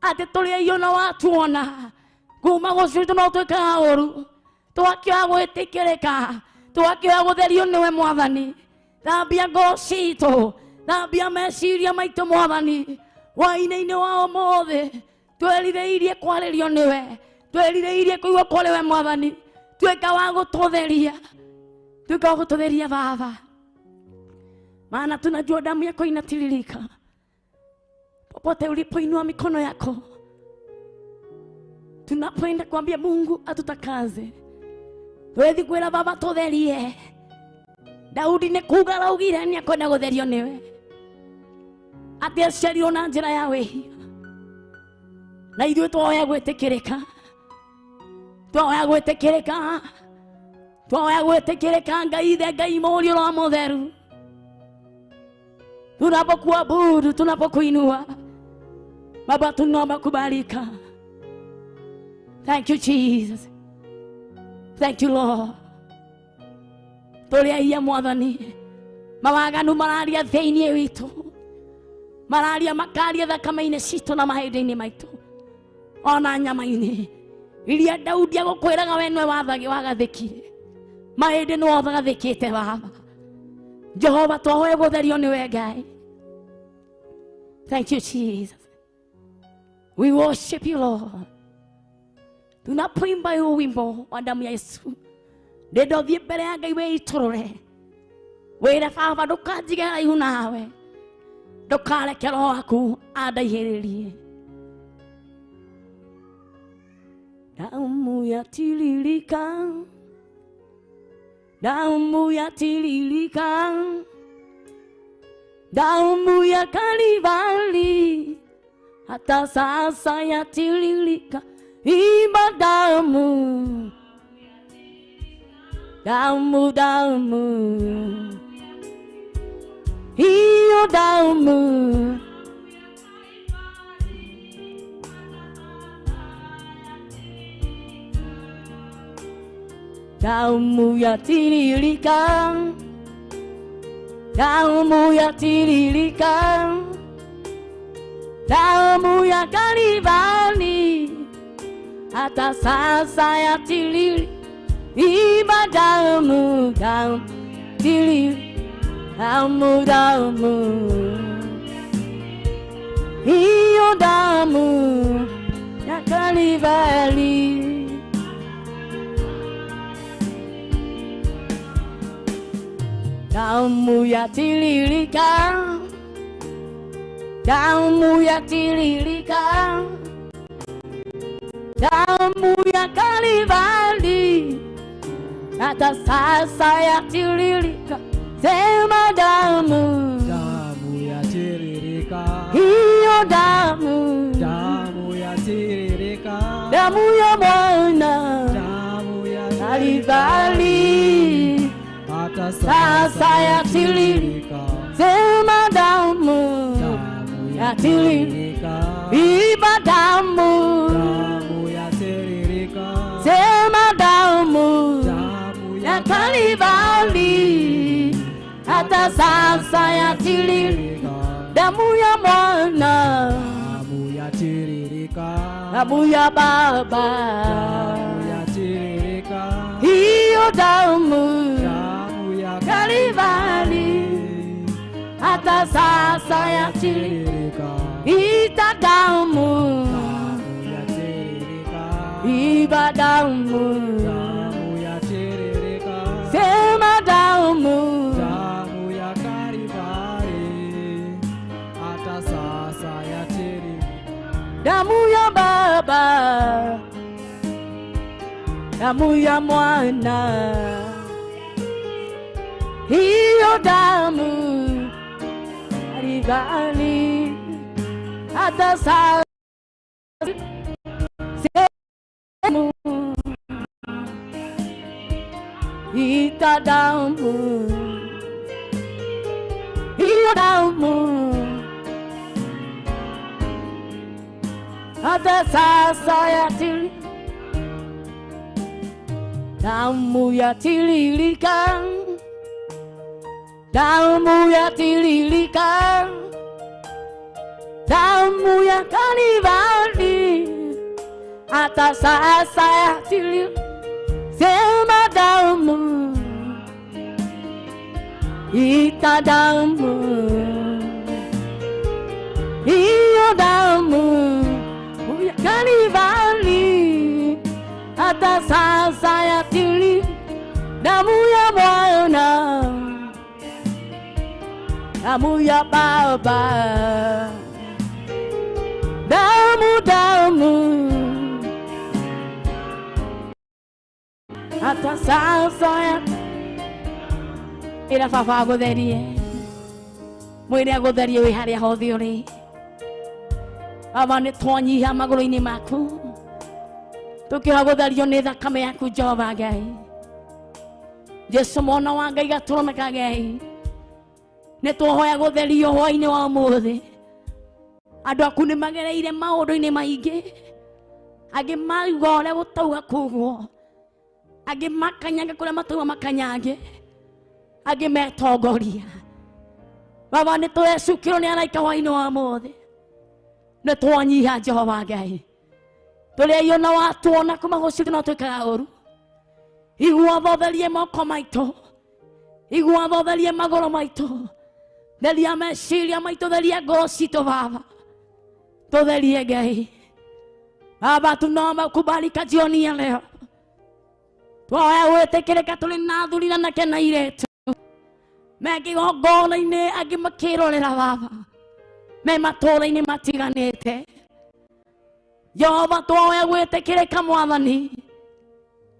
Atĩ tũrĩ aiyũ na watuona kuma gũcio no twĩkaga ũru, twakĩoya gwĩtĩkĩrĩka, twakĩoya gũtherio nĩwe Mwathani. Thambia ngoro citũ, thambia meciria maitũ Mwathani. Wainĩ-inĩ wa ũmũthĩ twerirĩirie kwarĩrio nĩwe, twerirĩirie kũigua kũrĩ we Mwathani. Tuĩka wa gũtũtheria, tuĩka wa gũtũtheria Baba, maana tunajua damu yako inatiririka. Popote ulipoinua mikono yako, tunapoenda kuambia Mungu atutakaze, twethi kwira Baba tutherie. Daudi nĩ kuga araugire nĩ akwenda gũtherio nĩwe, atĩ aciarirwo na njĩra ya wĩhia, na ithuĩ twoya gwĩtĩkĩrĩka, twoya gwĩtĩkĩrĩka, twoya gwĩtĩkĩrĩka. Ngai Ithe, Ngai Mũriũ, Roho Mũtheru, tunapokuabudu, tunapokuinua Baba, tunaomba kubarika. Thank you Jesus, thank you Lord. Tũrĩ aia Mwathani, mawaganu mararia thĩinĩ witũ, mararia makaria thakame-inĩ citũ na mahĩndĩ-inĩ maitũ ona nyama-inĩ iria Daudi agũkwĩraga we nĩwe wagathĩkire mahĩndĩ nĩwe wagathĩkĩte. Baba Jehova, twahoya gũtherio nĩwe Ngai. Thank you Jesus, we worship you Lord. Tunapoimba huu wimbo wa damu ya Yesu, ndenda ũthiĩ mbere ya Ngai wĩitũrũre, wĩre Baba, ndũkanjige haraihu nawe, ndũkareke roho waku andaihĩrĩrie. Damu yatiririka, damu yatiririka, damu ya Kalvari hata sasa yatiririka. Imba damu, damu, damu, hiyo damu. Damu yatiririka, damu yatiririka, damu ya Kalvari hata sasa yatiririka. Imba damu, damu, tiriri, damu, damu, hiyo damu ya Kalvari. Damu yatiririka, damu yatiririka, damu ya Kalvari hata sasa yatiririka. Sema damu, damu yatiririka, hiyo damu, damu yatiririka, damu ya Bwana damu ya Kalvari hata sasa yatiririka. Sema damu, damu yatiririka, yatiririka, iba damu, damu yatiririka, sema damu damu ya Kalvari hata sasa yatiririka. Damu ya Mwana, damu yatiririka, damu ya Baba, damu yatiririka, hiyo damu damu ya Kalvari hata sasa yatiririka. Ita damu, damu yatiririka, iba damu, damu yatiririka, sema damu, damu ya Kalvari hata sasa yatiririka. Damu ya Baba, damu ya Mwana, hiyo damu Kalvari hata sasa semu ita damu, hiyo damu hata sasa yatiririka. Damu yatiririka, damu yatiririka, damu ya Kalvari hata sasa yatiririka. Sema damu, ita damu, iyo damu ya Kalvari hata sasa yatiririka. Damu ya Bwana, damu ya Baba, damu, damu hata sasa ya ira baba agũtherie, mwĩre agũtherie wĩ harĩa hothe ũrĩ. Baba nĩ twanyiha magũrũ-inĩ maku, tũkĩhoya gũtherio nĩ thakame yaku Jehova Ngai. Jesu mwana wa Ngai gatũrũme ka Ngai, nĩ twahoya gũtherio hwaĩ-inĩ wa ũmũthĩ. Andũ aku nĩ magereire maũndũ-inĩ maingĩ, angĩ mauga ũrĩa gũtauga kugwo, angĩ makanyange kũrĩa matauga makanyange, angĩ metongoria. Baba nĩ tũrecukĩrwo nĩ araika hwaĩ-inĩ wa ũmũthĩ, nĩ twanyiha Jehova Ngai. Tũrĩ na watuona kuma gũcirĩ no twĩkaga ũru. Igua thotherie moko maitũ, igua thotherie magũrũ maitũ, theria meciria maitũ, theria ngoro citũ Baba, tũtherie Ngai. Baba tunaomba kubalika jioni ya leo, twahoya gwĩtĩkĩrĩka tũrĩ na athuri na anake na airĩtu me kĩgongona-inĩ, angĩ makĩrorera Baba, me matũũra-inĩ matiganĩte. Jehova twahoya gwĩtĩkĩrĩka Mwathani,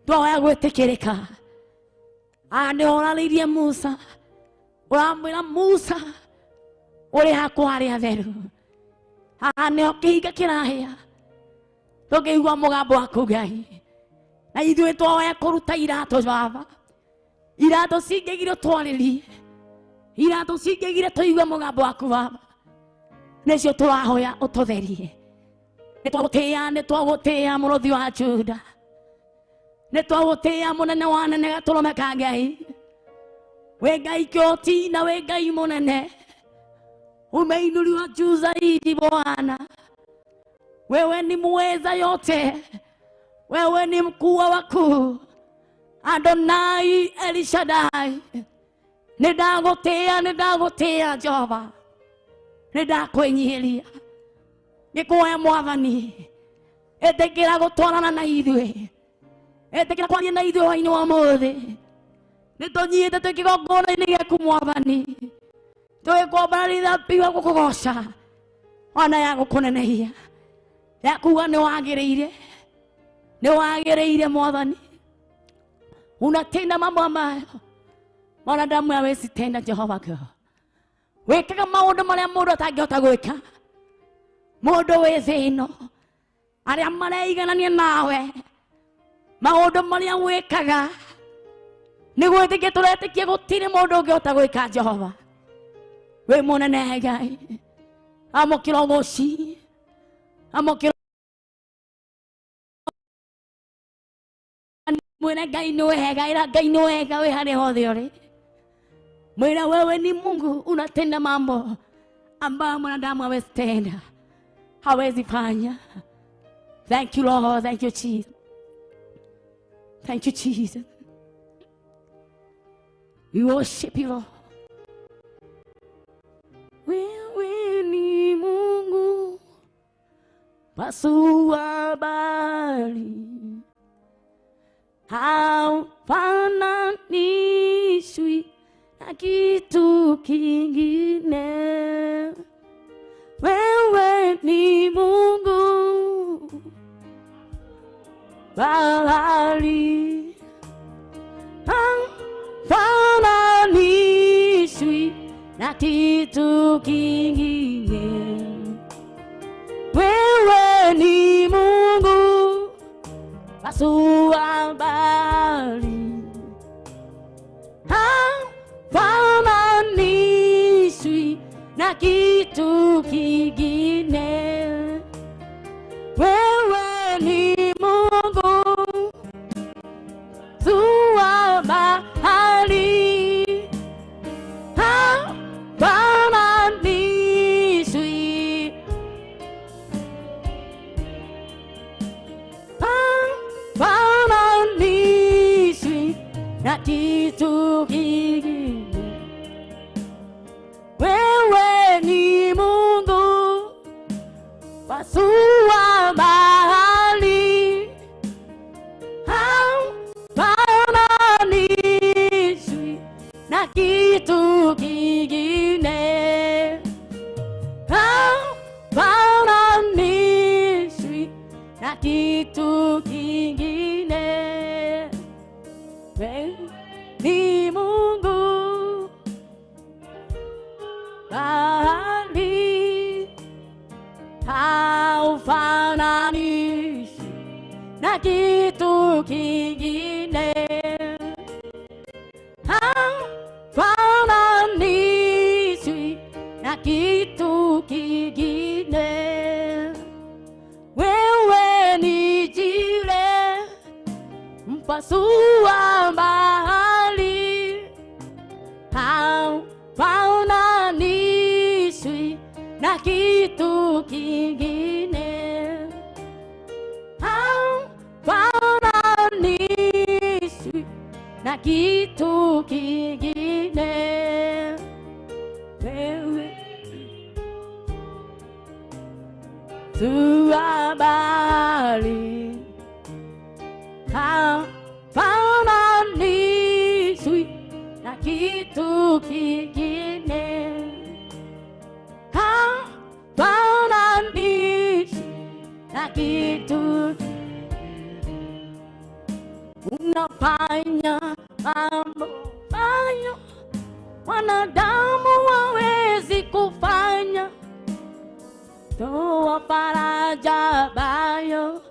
twahoya gwĩtĩkĩrĩka. Aya nĩ ũrarĩirie Musa, ũramwĩra Musa ũrĩ hakwa harĩa theru, haha nĩho kĩhinga kĩrahĩa, tũkĩigua mũgambo waku Ngai. Na ithuĩ twahoya kũruta iratũ Baba, iratũ cingĩgire twarĩrie, iratũ cingĩgire tũigue mũgambo waku Baba, nĩcio tũrahoya ũtũtherie. Nĩ twagũtĩĩa, nĩ twagũtĩĩa mũrũthi wa Juda, nĩ twagũtĩĩa mũnene wa nene gatũrũme ka Ngai. Wĩ Ngai kĩhoti na wĩ Ngai mũnene, umeinuliwa juu zaidi Bwana. Wewe ni muweza yote, wewe ni mkuu wa wakuu, Adonai El Shaddai. Nĩ ndagũtĩĩa, nĩ ndagũtĩĩa Jehova, nĩ ndakwĩnyihĩria. Ngĩkũhoya Mwathani, ĩtĩkĩra gũtwarana na ithuĩ, ĩtĩkĩra kwaria na ithuĩ hwaĩ-inĩ wa ũmũthĩ. Nĩ tũnyiite twĩ kĩgongona-inĩ gĩaku Mwathani, tũgĩkwambararĩria piwa gũkũgoca ona ya gũkũnenehia, ya kuga nĩ wagĩrĩire, nĩ wagĩrĩire Mwathani. Unatenda mambo ambayo mwanadamu hawezi tenda Jehova God. Wĩkaga maũndũ marĩa mũndũ atangĩhota gwĩka. Mũndũ wĩ thĩ ĩno, arĩa mareiganania nawe, maũndũ marĩa wĩkaga nĩ gwĩtĩkia tũretĩkia gũtirĩ mũndũ ũngĩhota gwĩka Jehova. Wĩ mũnene Ngai, amũkĩra ũgoci, amũkĩra mwĩre Ngai nĩ wega, ĩra Ngai nĩ wega wĩ harĩa hothe ũrĩ. Mwĩre wewe ni Mungu, unatenda mambo ambayo mwanadamu hawezi tenda, hawezi fanya. Thank you Lord, thank you Jesus. Thank you Jesus. We worship you Lord. Wewe ni Mungu pasua bahari, haufananishwi na kitu kingine. Wewe ni Mungu bahari, haufananishwi na kitu kingine. Wewe ni Mungu pasua bahari, haufananishwi na kitu kingine. Wewe ni Mungu pasua bahari, haufananishwi, kitu kingine. Wewe ni Mungu pasua bahari, haufananishwi na kitu kingine, haufananishwi na kitu kingine. Wewe ni Mungu bahari, haufananishwi na kitu kingine, haufananishwi na kitu kingine. Wewe ni jiwe mpasua bahari, haufananishwi na kitu kingine, haufananishwi na kitu kingine. Wewe tu habari, haufananishwi na kitu kingine, haufananishwi na kitu. Unafanya mambo ambayo wanadamu hawawezi kufanya, toa faraja ambayo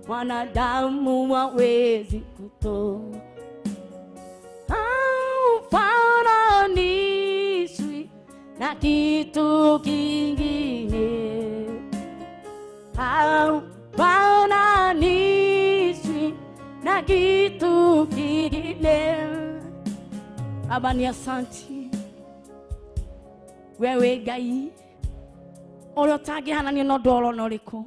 wanadamu hawawezi kutoa. Haufananishwi na kitu kingine, haufananishwi na kitu kingine. Baba ni asanti wewe Ngai ũrĩa ũtangĩhananio na ũndũ oro na ũrĩkũ.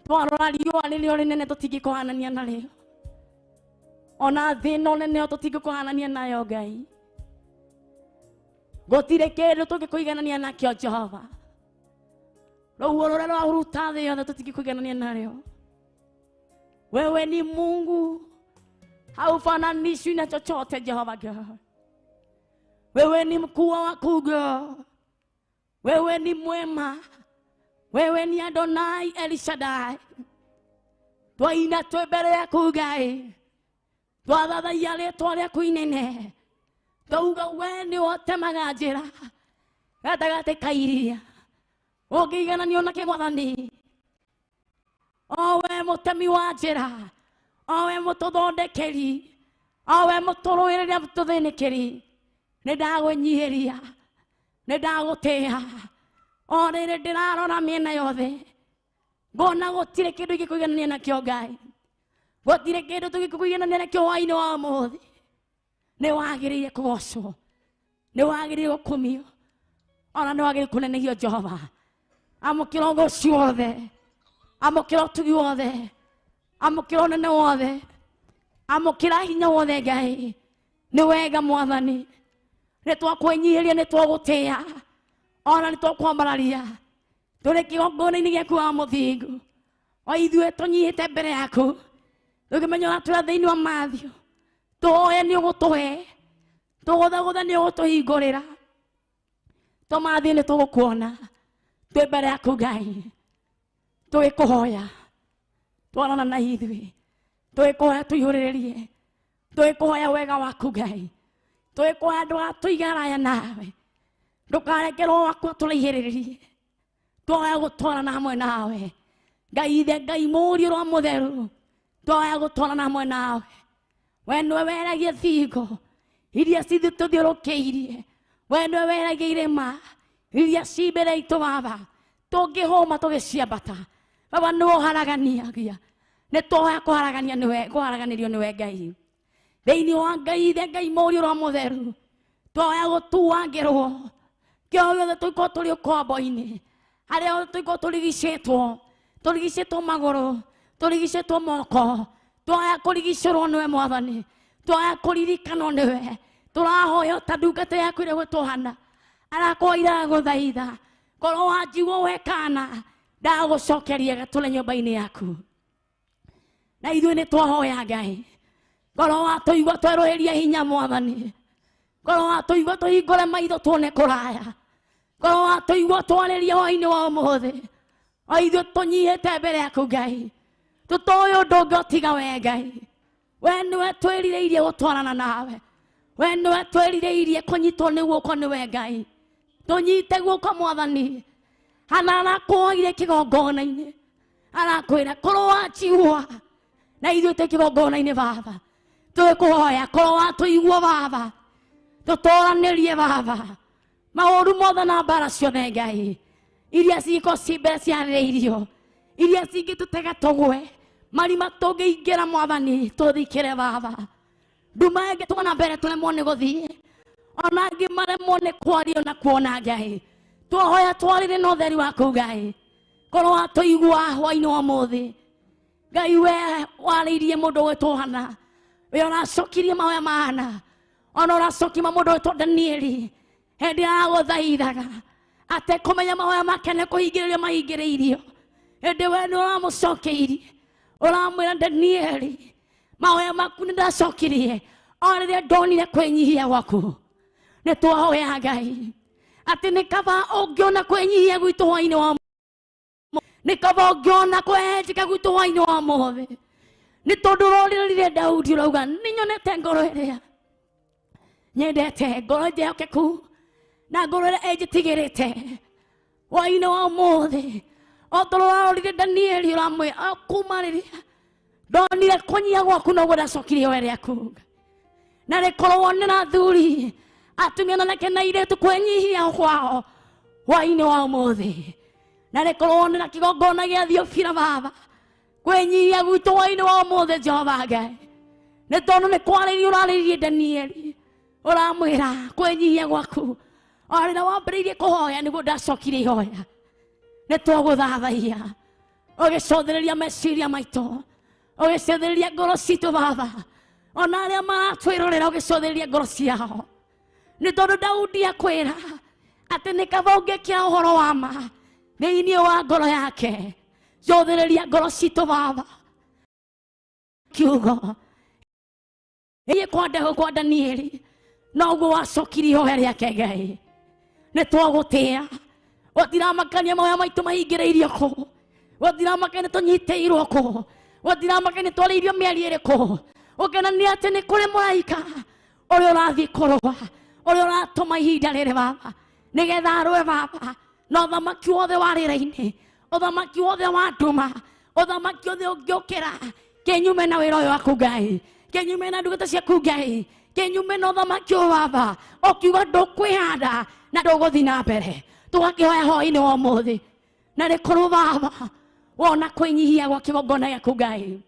Twarora riũa rĩrĩa rĩnene tũtingĩkũhanania narĩo, ona thĩ ĩno nene tũtingĩkũhanania nayo Ngai. Gũtirĩ kĩndũ tũngĩkũiganania nakĩo Jehova. Rũhuho rũrĩa rwahuruta thĩ yothe tũtingĩkũiganania narĩo. Wewe ni Mungu, haufananishwi na chochote Jehova God. Wewe ni mkuu wa wakuu God. Wewe ni mwema. Wewe ni Adonai El Shaddai. Twaina twĩ mbere yaku Ngai, twathathaiya rĩtwa rĩaku inene, twauga we nĩwe ũtemaga njĩra gatagatĩ ka iria, ũngĩigananio na kĩgwathani. O we mũtemi wa njĩra, o we mũtũthondekeri, o we mũtũrũĩrĩri na mũtũthĩnĩkĩri, nĩndagwĩnyihĩria, nĩndagũtĩĩa. O rĩrĩ ndĩrarora mĩena yothe, ngona gũtirĩ kĩndũ ingĩkũiganania nakĩo Ngai, gũtirĩ kĩndũ tũngĩkũiganania nakĩo hwaĩ-inĩ wa ũmũthĩ. Nĩ wagĩrĩire kũgocwo, nĩ wagĩrĩire gũkumio, ona nĩ wagĩrĩire kũnenehio Jehova. Amũkĩra ũgoci wothe, amũkĩra ũtugi wothe, amũkĩra ũnene wothe, amũkĩra hinya wothe Ngai. Nĩ wega Mwathani, nĩ twakwĩnyihĩria, nĩ twagũtĩĩa, ona nĩ twakwambararia. Tũrĩ kĩgongona-inĩ gĩaku wa mũthingu, o ithuĩ tũnyihĩte mbere yaku, tũkĩmenya ũrĩa tũrĩ thĩinĩ wa mathiũ. Tũhoe nĩ ũgũtũhe, tũgũthagũtha nĩ ũgũtũhingũrĩra, tũmathiĩ nĩ tũgũkuona. Twĩ mbere yaku Ngai, tũgĩkũhoya, twarana na ithuĩ, tũgĩkũhoya tũihũrĩrĩrie, tũgĩkũhoya wega waku Ngai, tũgĩkũhoya ndũgatũige haraya nawe, ndũkareke Roho waku atũraihĩrĩrie. Twahoya gũtwarana hamwe nawe Ngai Ithe, Ngai Mũriũ, Roho Mũtheru, twahoya gũtwarana hamwe nawe. We nĩwe weragia thingo iria citũthiũrũkĩirie, we nĩwe weragia irĩma iria ci mbere itũ Baba, tũngĩhũma tũgĩciambata Baba nĩwe ũharaganiagia. Nĩ twahoya kũharagania nĩwe, kũharaganĩrio nĩwe Ngai. Thĩinĩ wa Ngai Ithe, Ngai Mũriũ, Roho Mũtheru, twahoya gũtuangĩrwo kĩo gĩothe tũngĩkorwo tũrĩ ũkombo-inĩ, harĩa hothe tũngĩkorwo tũrigicĩtwo, tũrigicĩtwo magũrũ, tũrigicĩtwo moko, Twaya kũrigicũrwo nĩwe Mwathani, twaya kũririkanwo nĩwe. Tũrahoya ta ndungata yaku ĩrĩa gwĩtwo arakwa gũthaitha korwo wanjigua we kana ndagũcokeria gatũre nyũmba-inĩ yaku. Na ithuĩ nĩ twahoya Ngai, korwo watũigua twerũhĩria hinya Mwathani, korwo watũigua tũhingũre maitho tuone kũraya, korwo watũigua twarĩrie hwaĩ-inĩ wa ũmũthĩ, o ithuĩ tũnyihĩte mbere yaku Ngai, tũtoĩ ũndũ ũngĩ tiga we Ngai. We nĩwe twĩrirĩirie gũtwarana nawe, we nĩwe twĩrirĩirie kũnyitwo nĩ guoko nĩwe Ngai. Tũnyite guoko Mwathani. Hana arakwoire kĩgongona-inĩ, arakwĩra korwo wanjigua, na ithuĩ twĩ kĩgongona-inĩ Baba, twĩkũhoya korwo watũigua Baba, tũtũranĩrie Baba maũru mothe na mbara ciothe Ngai iria cigĩkorwo ci mbere ciarĩrĩirio, iria cingĩtũtega tũgwe marima tũngĩingĩra Mwathani tũthikĩre Baba. Nduma ĩngĩtũma na mbere tũremwo nĩ gũthiĩ, ona angĩ maremwo nĩ kwaria na kuona Ngai. Twahoya twarĩre na ũtheri waku Ngai, korwo watũigua hwaĩ-inĩ wa ũmũthĩ Ngai, we warĩirie mũndũ ũgwĩtwo Hana, we ũracokirie mahoya ma Hana, ona ũracokia ma mũndũ ũgwĩtwo Danieli hĩndĩ ĩrĩa aragũthaithaga atekũmenya mahoya make nĩ kũhingĩrĩrio mahingĩrĩirio. Hĩndĩ we nĩ ũramũcokeirie, ũramwĩra Danieli, mahoya maku nĩ ndacokirie o rĩrĩa ndonire kwĩnyihia gwaku. Nĩ twahoya Ngai atĩ nĩ kaba ũngĩona kwĩnyihia gwitũ hwaĩ-inĩ wa, nĩ kaba ũngĩona kwehenjeka gwitũ hwaĩ-inĩ wa ũmũthĩ, nĩ tondũ ũrorĩrire Daudi ũrauga nĩ nyonete ngoro ĩrĩa nyendete, ngoro njĩhokeku na ngoro ĩrĩa ĩnjĩtigĩrĩte. Hwaĩ-inĩ wa ũmũthĩ o tondũ ũrarorire Danieli ũramwĩra kuma rĩrĩa ndonire kũnyihia gwaku noguo ndacokirie ihoya rĩaku. Na rĩkorwo wonera athuri atumia na anake na airĩtu kwĩnyihia kwao hwaĩ-inĩ wa ũmũthĩ, na rĩkorwo wonera kĩgongona gĩa Thiobira Baba kwĩnyihia gwitũ hwaĩ-inĩ wa ũmũthĩ Jehova Ngai, nĩ tondũ nĩ kwarĩria ũrarĩirie Danieli ũramwĩra kwĩnyihia gwaku o rĩrĩa wambĩrĩirie kũhoya nĩguo ndacokirie ihoya. Nĩ twagũthathaia ũgĩcothereria meciria maitũ, ũgĩcothereria ngoro citũ Baba, ona arĩa maratwĩrorera ũgĩcothereria ngoro ciao, nĩ tondũ Daudi akwĩra atĩ nĩ kaba ũngĩkĩra ũhoro wa ma thĩinĩ wa ngoro yake. Cothereria ngoro citũ Baba, kiugo ĩĩ kwa kwa Danieli noguo wacokirie ihoya rĩake Ngai. Nĩ twagũtĩa, gũtiramakania mahoya maitũ mahingĩrĩirio kũ, gũtiramakania tũnyitĩirwo kũ, gũtiramakania twarĩirio mĩario ĩrĩkũ. Ũkenania atĩ nĩ kũrĩ mũraika ũrĩa ũrathiĩ kũrũa, ũrĩa ũratũma ihinda rĩrĩ Baba nĩgetha arũe Baba na ũthamaki wothe wa rĩera-inĩ, ũthamaki wothe wa nduma, ũthamaki wothe ũngĩũkĩra kĩnyume na wĩra ũyũ waku Ngai, kĩnyume na ndungata ciaku Ngai, kĩnyume na ũthamaki ũyũ Baba, ũkiuga ndũkwĩhanda na ndũgũthiĩ na mbere. Tũgakĩhoya hwaĩ-inĩ wa ũmũthĩ na rĩkorwo Baba wona kwĩnyihia gwa kĩgongona gĩaku Ngai,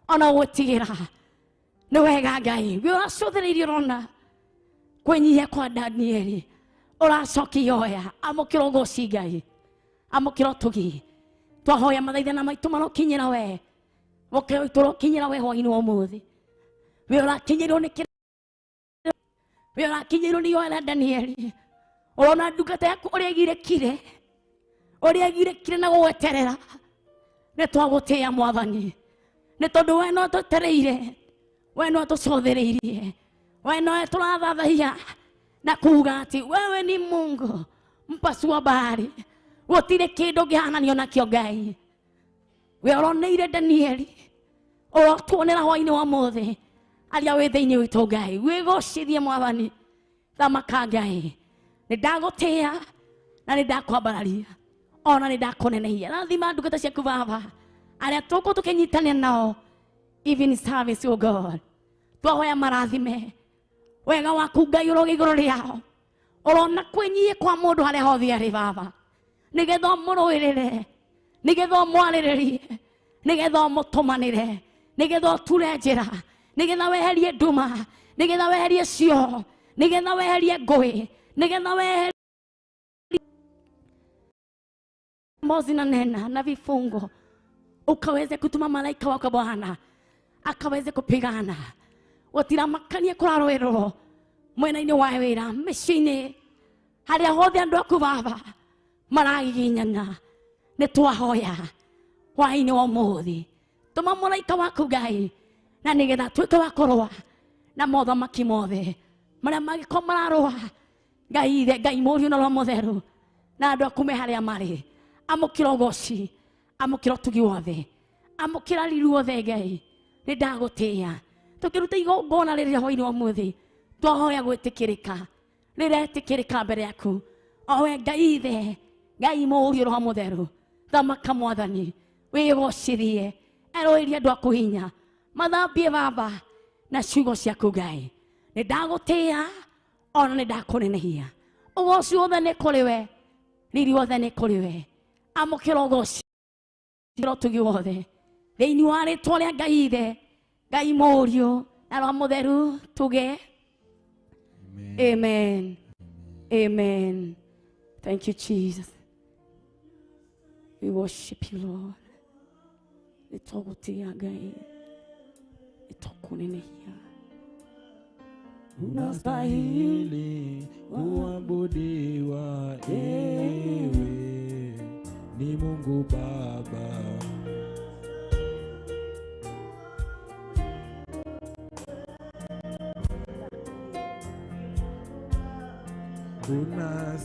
ona gwĩtigĩra nĩ wega Ngai. We ũracũthĩrĩirie ũrona kwĩnyihia kwa Danieli, ũracokia ihoya, amũkĩra ũgoci Ngai, amũkĩra ũtugi. Twahoya mathaithana maitũ marokinyĩra we, mũkĩra witũ ũrokinyĩra we hwaĩ-inĩ wa ũmũthĩ. We ũrakinyĩrwo nĩ kĩrĩa, we ũrakinyĩrwo nĩ ihoya rĩa Danieli, ũrona ndungata yaku ũrĩa ĩgirĩkire, ũrĩa ĩgirĩkire na gũgweterera. Nĩ twagũtĩĩa Mwathani, nĩ tondũ we no twetereire, we no tũcothereirie, we no tũrathathaia na kuga atĩ wewe ni Mungu mpasua bahari, gũtirĩ kĩndũ ũngĩhananio nakĩo Ngai. We ũroneire Danieli, ũrotuonera hwaĩ-inĩ wa ũmũthĩ arĩa wĩ thĩinĩ witũ Ngai. Wĩgocithie Mwathani, thamaka Ngai. Nĩ ndagũtĩĩa na nĩ ndakwambararia, ona nĩ ndakũnenehia. Rathima ndungata ciaku Baba arĩa tũkũ tũkĩnyitanĩra nao even service, oh God. Twahoya marathime wega waku Ngai ũroge igũrũ rĩao, ũrona kwĩnyihia kwa mũndũ harĩa hothe arĩ Baba, nĩgetha ũmũrũĩrĩre, nĩgetha ũmwarĩrĩrie, nĩgetha ũmũtũmanĩre, nĩgetha ũture njĩra, nĩgetha weherie nduma, nĩgetha weherie cio, nĩgetha weherie ngũĩ, nĩgetha weherie ambao zinanena na vifungo, ukaweze kutuma malaika wako Bwana Akaweze kupigana. Gũtiramakania kũrarũĩrwo mwena-inĩ wa wĩra, mĩciĩ-inĩ, harĩa hothe andũ aku Baba maragiginyana. Nĩ twahoya hwaĩ-inĩ wa ũmũthĩ, tũma mũraika waku Ngai, na nĩgetha tuĩke wa kũrũa na mothamaki mothe marĩa mangĩkorwo mararũa. Ngai Ithe, Ngai Mũriũ na Roho Mũtheru, na andũ aku me harĩa marĩ. Amũkĩra ũgoci, amũkĩra ũtugi wothe, amũkĩra riri wothe Ngai. Nĩ ndagũtĩĩa. Tũkĩruta igongona rĩrĩa hwaĩ-inĩ wa ũmũthĩ, twahoya gwĩtĩkĩrĩka, rĩretĩkĩrĩka mbere yaku, o we Ngai Ithe, Ngai Mũriũ, Roho Mũtheru. Thamaka Mwathani, wĩgocithie, erũĩrie andũ aku hinya, mathambie Baba na ciugo ciaku Ngai. Nĩ ndagũtĩĩa ona nĩ ndakũnenehia. Ũgoci wothe nĩ kũrĩ we, riri wothe nĩ kũrĩ we. Amũkĩra ũgoci, ũtugi wothe thĩinĩ wa rĩtwa rĩa Ngai Ithe, Ngai Mũriũ na Roho Mũtheru, tuge amen. Amen. Thank you, Jesus. We worship you, Lord. Nĩ twagũtĩĩa Ngai, nĩ twakũnenehia. Unastahili kuabudiwa, ewe ni Mungu Baba.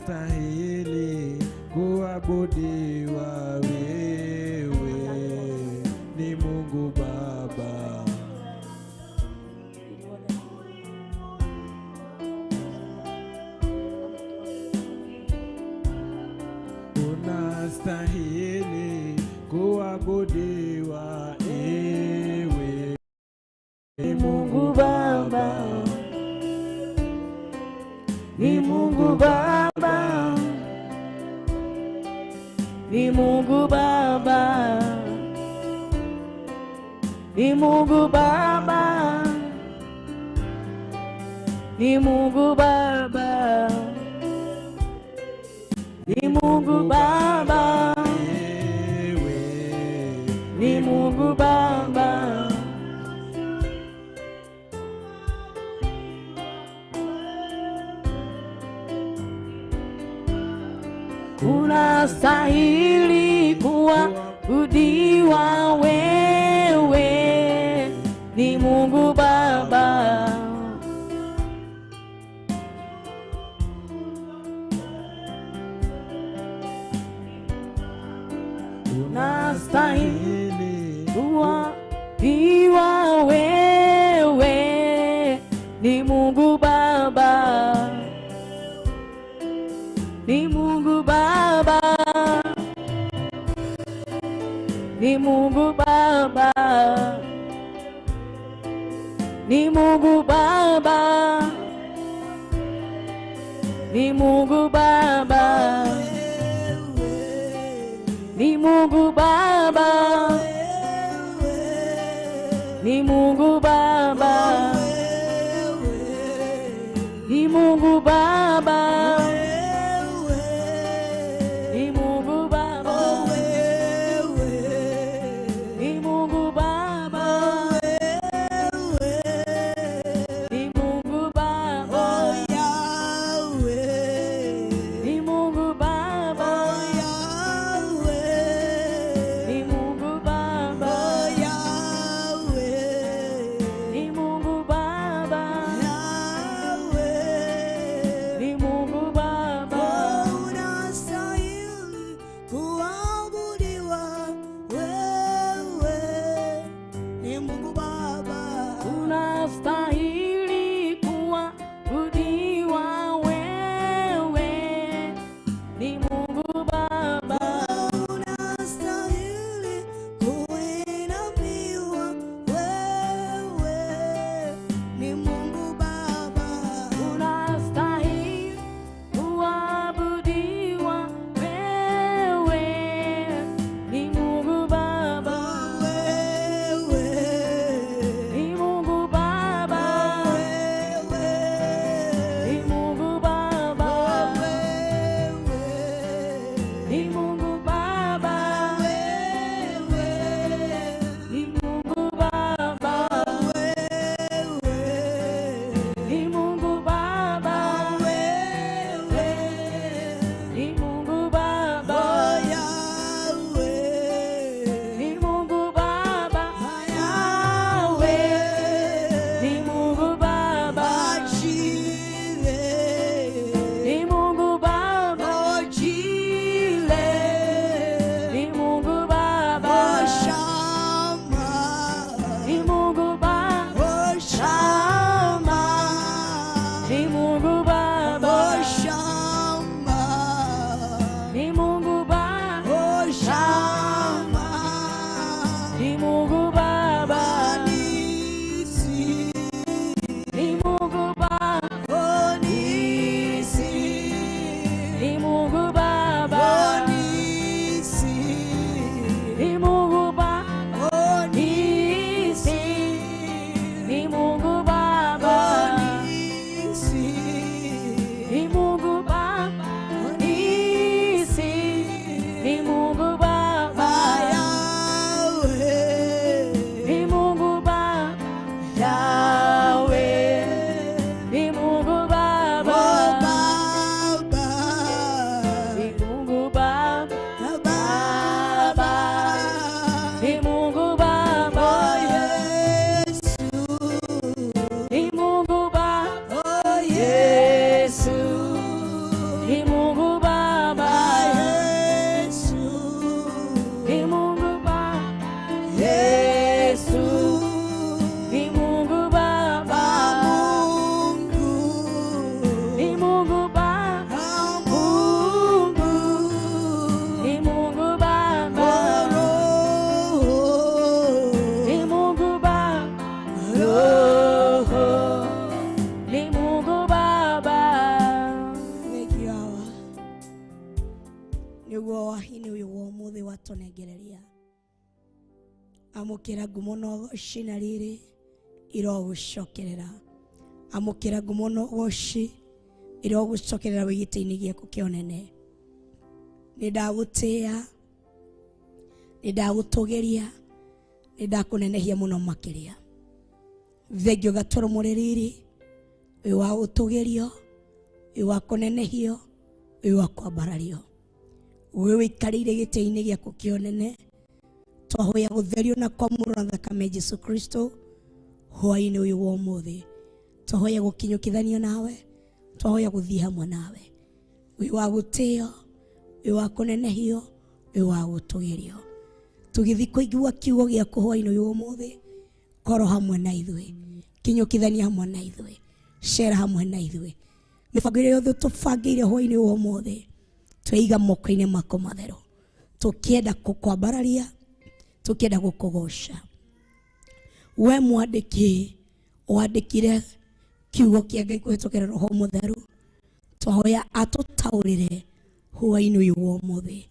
Unastahili kuabudiwa, wewe ni Mungu Baba. Unastahili kuabudiwa, ewe ni Mungu Baba. Ni Mungu Baba, ni Mungu Baba, ni Mungu Baba, ni Mungu Baba, ni Mungu Baba, Ewe ni Mungu Baba. Unastahili kuabudiwa, wewe ni Mungu Baba. Unastahili Kuabudiwa, wewe ni Mungu Baba. Ni Mungu Baba, ni Mungu Baba, ni Mungu Baba, ni Mungu Baba, ni Mungu Baba, ni Mungu Baba, ni Mungu Baba, ni Mungu Baba, ni Mungu Baba, ni Mungu Baba, ni Mungu Baba, ni Mungu Ni Mungu Baba. Yahweh. Ni Mungu Baba. Yahweh. Ni Mungu Baba. Oh, Baba. Ni Mungu Baba. Baba. Ni Mungu Baba. Oh, Yesu. Ni Mungu Baba. Oh, Yesu. Ni Mungu Baba. Yesu. Ni Mungu Baba. Yesu. Ni Mungu Baba. Mungu. Ni Mungu Baba. Mungu. Ni Mungu Baba. Roho. Ni Mungu Baba. Roho. Ni Mungu Baba. Thank you, Awa. Nĩguo wahini ũyũ wa ũmũthĩ watũnengereria amũkĩra ngumo na ũgoci na rĩrĩ irogũcokerera amũkĩra ngumo na ũgoci irogũcokerera wĩ gĩtĩ-inĩ gĩaku kĩa ũnene. Nĩ ndagũtĩĩa, nĩ ndagũtũgĩria, nĩ ndakũnenehia mũno makĩria. Thengio gatũrũmũrĩ riri wĩ wa gũtũgĩrio, wĩ wa kũnenehio, wĩ wa kwambarario. Wĩ wĩikarĩire gĩtĩ-inĩ gĩaku kĩa ũnene, twahoya gũtherio na kwamũrwo na thakame ya Jesu Kristo hwaĩ-inĩ ũyũ wa ũmũthĩ. Twahoya gũkinyũkithanio nawe, twahoya gũthiĩ hamwe nawe. Wĩ wa gũtĩo, wĩ wa kũnenehio, wĩ wa gũtũgĩrio. Tũgĩthiĩ kũigua kiugo gĩaku hwaĩ-inĩ ũyũ wa ũmũthĩ, korwo hamwe na ithuĩ, kinyũkithania hamwe na ithuĩ, cera hamwe na ithuĩ. Mĩbango ĩrĩa yothe tũbangĩire hwaĩ-inĩ ũyũ wa ũmũthĩ, tweiga moko-inĩ mako matheru, tũkĩenda gũkwambararia, tũkĩenda gũkũgoca. We mwandĩki wandĩkire kiugo kĩa Ngai kũhĩtũkĩra Roho Mũtheru, twahoya atũtaũrĩre hwaĩ-inĩ ũyũ wa ũmũthĩ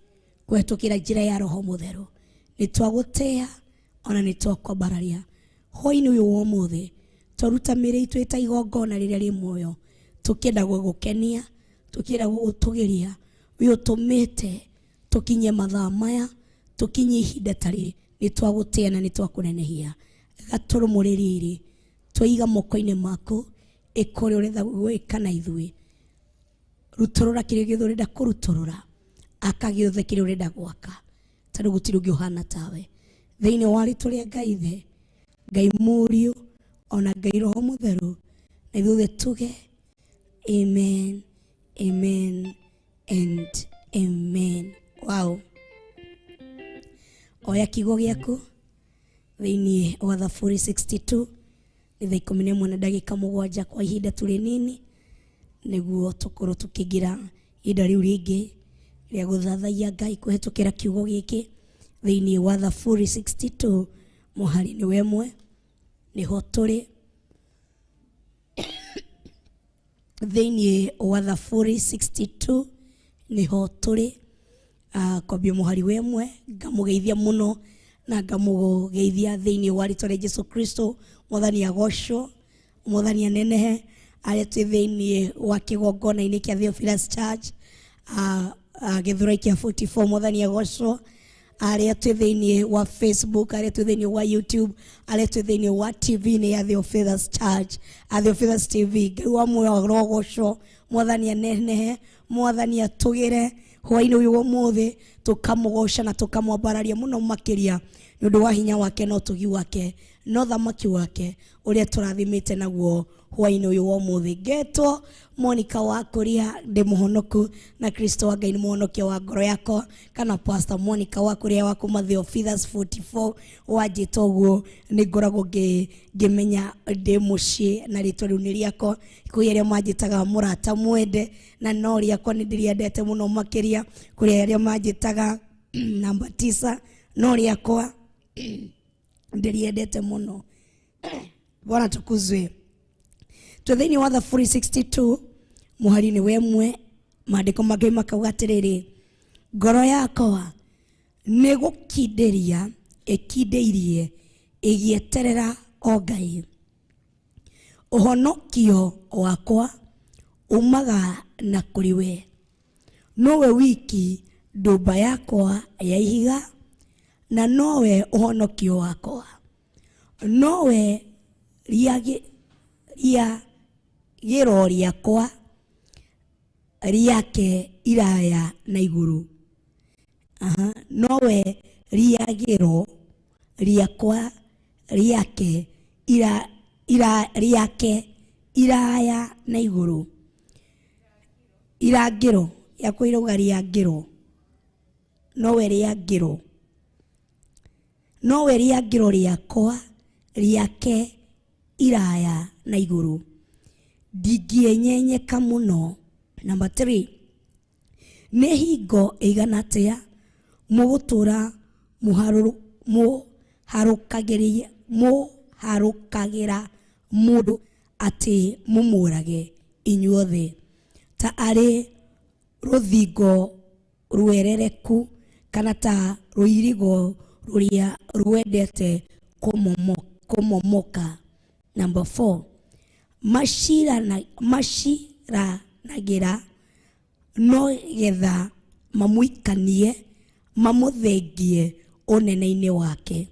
kũhĩtũkĩra njĩra ya Roho Mũtheru. Nĩ twagũtĩĩa ona nĩ twakwambararia hwaĩ-inĩ ũyũ wa ũmũthĩ. Twaruta mĩĩrĩ itũ ĩta igongona rĩrĩa rĩ muoyo, tũkĩenda gũgũkenia, tũkĩenda gũgũtũgĩria. Wĩ ũtũmĩte tũkinye mathaa maya, tũkinye ihinda ta rĩrĩ. Nĩ twagũtĩĩa na nĩ twakũnenehia. Gatũrũmũrĩ riri twaiga moko-inĩ maku, ĩka ũrĩa ũrenda gwĩka na ithuĩ. Rutũrũra kĩrĩa gĩothe ũrenda kũrutũrũra, aka gĩothe kĩrĩa ũrenda gwaka, tondũ gũtirĩ ũngĩ ũhana tawe. Thĩinĩ wa rĩtwa rĩa Ngai Ithe, Ngai Mũriũ, ona Ngai Roho Mũtheru, na ithuothe tuge amen, amen and amen. Wow. Oya kiugo gĩaku thĩinĩ wa Thaburi 62 nĩ thaa 11 na ndagĩka 7 kwa ihinda tũrĩ nini, nĩguo tũkorwo tũkĩingĩra ihinda rĩu rĩngĩ rĩa gũthathaiya Ngai kũhĩtũkĩra kiugo gĩkĩ thĩinĩ wa Thaburi 62 mũhari-inĩ wa 1 nĩho tũrĩ. Thĩinĩ wa Thaburi 62 nĩho tũrĩ, kwambia mũhari wa 1. Ngamũgeithia mũno na ngamũgeithia thĩinĩ wa rĩtwa rĩa Jesu Kristo. Mwathani agocwo, Mwathani anenehe. Arĩa twĩ thĩinĩ wa kĩgongona-inĩ kĩa Theophilus Church, Gĩthurai kĩa 44, Mwathani agocwo. Arĩa twĩ thĩinĩ wa Facebook, arĩa twĩ thĩinĩ wa YouTube, arĩa twĩ thĩinĩ wa TV-inĩ ya Theophilus Church, Theophilus TV, Ngai wa muoyo arogocwo, Mwathani anenehe, Mwathani atũgĩre. Hwaĩ-inĩ ũyũ wa ũmũthĩ tũkamũgoca na tũkamwambararia mũno makĩria nĩ ũndũ wa hinya wake na ũtugi wake na ũthamaki wake ũrĩa tũrathimĩte naguo hwaĩ-inĩ ũyũ wa ũmũthĩ. Ngetwo Monica wa Kuria, ndĩ mũhonoku na Kristo wa Ngai nĩ mũhonokia wa ngoro yakwa, kana Pastor Monica wa Kuria wa kuma Theophilus 44 wanjĩta ũguo nĩ ngoragwo ngĩmenya ndĩ mũciĩ na rĩtwa rĩu nĩ rĩakwa. Kũrĩ arĩa manjĩtaga mũrata mwende, na no rĩakwa nĩ ndĩrĩendete mũno makĩria. Kũrĩ arĩa manjĩtaga namba 9, no rĩakwa ndĩrĩendete mũno. Bwana tukuzwe. Twĩ thĩinĩ wa Thaburi 62 mũhari-inĩ wa 1, maandĩko mangĩ makauga atĩrĩrĩ, ngoro yakwa nĩ gũkindĩria ĩkindĩirie ĩgĩeterera o Ngai. Ũhonokio wakwa umaga na kũrĩ we, nowe wiki Ndũmba yakwa ya ihiga na nowe ũhonokio wakwa, nowe rĩagĩro rĩakwa rĩake iraya na igũrũ. Aha, nowe rĩagĩro rĩakwa rĩake ira, ira, rĩake iraya na igũrũ. Irangĩro yakwa irauga rĩangĩro, nowe rĩangĩro, nowe rĩangĩro rĩakwa rĩake iraya na igũrũ, ndingĩenyenyeka mũno. Number 3, nĩ hingo ĩigana atĩa mũgũtũra mũharũkagĩra mũndũ atĩ mũmũrage inyuothe, ta arĩ rũthingo rwerereku kana ta rũirigo rũrĩa rwendete kũmomoka. Number 4, maciranagĩra no getha mamũikanie mamũthengie ũnene-inĩ wake.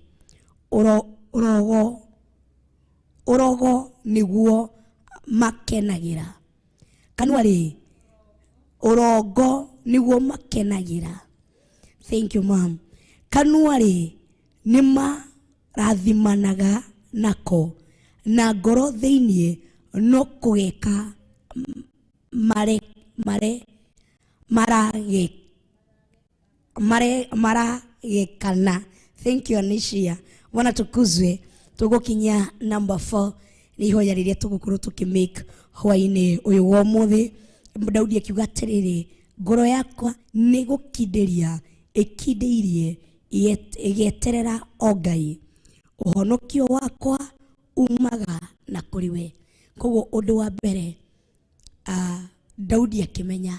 Ũrogo nĩguo makenagĩra. Kanua rĩ, ũrongo nĩguo makenagĩra. Thank you ma'am. Kanua rĩ, nĩ marathimanaga nako, na ngoro thĩiniĩ no kũgeka mare mare marage mare maragekana. Thank you Anishia. Bwana tukuzwe. Tũgũkinya number 4 nĩ ihoya rĩrĩa tũgũkorwo tũkĩmake hwainĩ ũyũ wa ũmũthĩ. Daudi akiuga atĩrĩrĩ, ngoro yakwa nĩ gũkindĩria ĩkindĩirie ĩgĩeterera o Ngai, ũhonokio wakwa umaga na kũrĩ we. Koguo ũndũ wa mbere, Daudi akĩmenya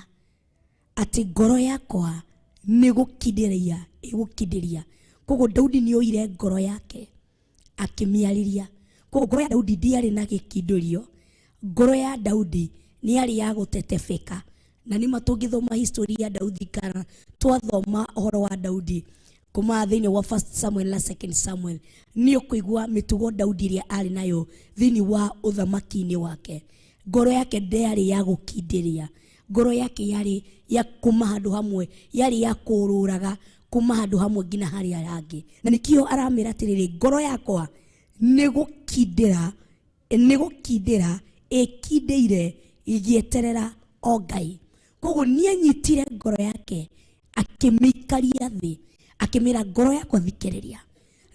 atĩ ngoro yakwa nĩ gũkindĩria ĩgũkindĩria. Koguo Daudi nĩ oire ngoro yake akĩmĩarĩria. Koguo ngoro ya Daudi ndĩarĩ na gĩkindĩrio, ngoro ya Daudi nĩ yarĩ ya gũtetebeka. Na nĩ ma tũngĩthoma history ya Daudi kana twathoma ũhoro wa Daudi kuma thĩinĩ wa First Samuel na Second Samuel, nĩ ũkũigua mĩtugo Daudi ĩrĩa arĩ nayo thĩinĩ wa ũthamaki-inĩ wake. Ngoro yake ndĩarĩ ya gũkindĩria, ngoro yake yarĩ ya kuma handũ hamwe, yarĩ ya kũrũraga kuma handũ hamwe nginya harĩa hangĩ. Na nĩkĩo aramĩra atĩrĩrĩ, ngoro yakwa nĩ gũkindĩra, nĩ gũkindĩra ĩkindĩire ĩgĩeterera o Ngai. Koguo nĩanyitire ngoro yake akĩmĩikaria thĩ, akĩmĩra ngoro yakwa thikĩrĩria,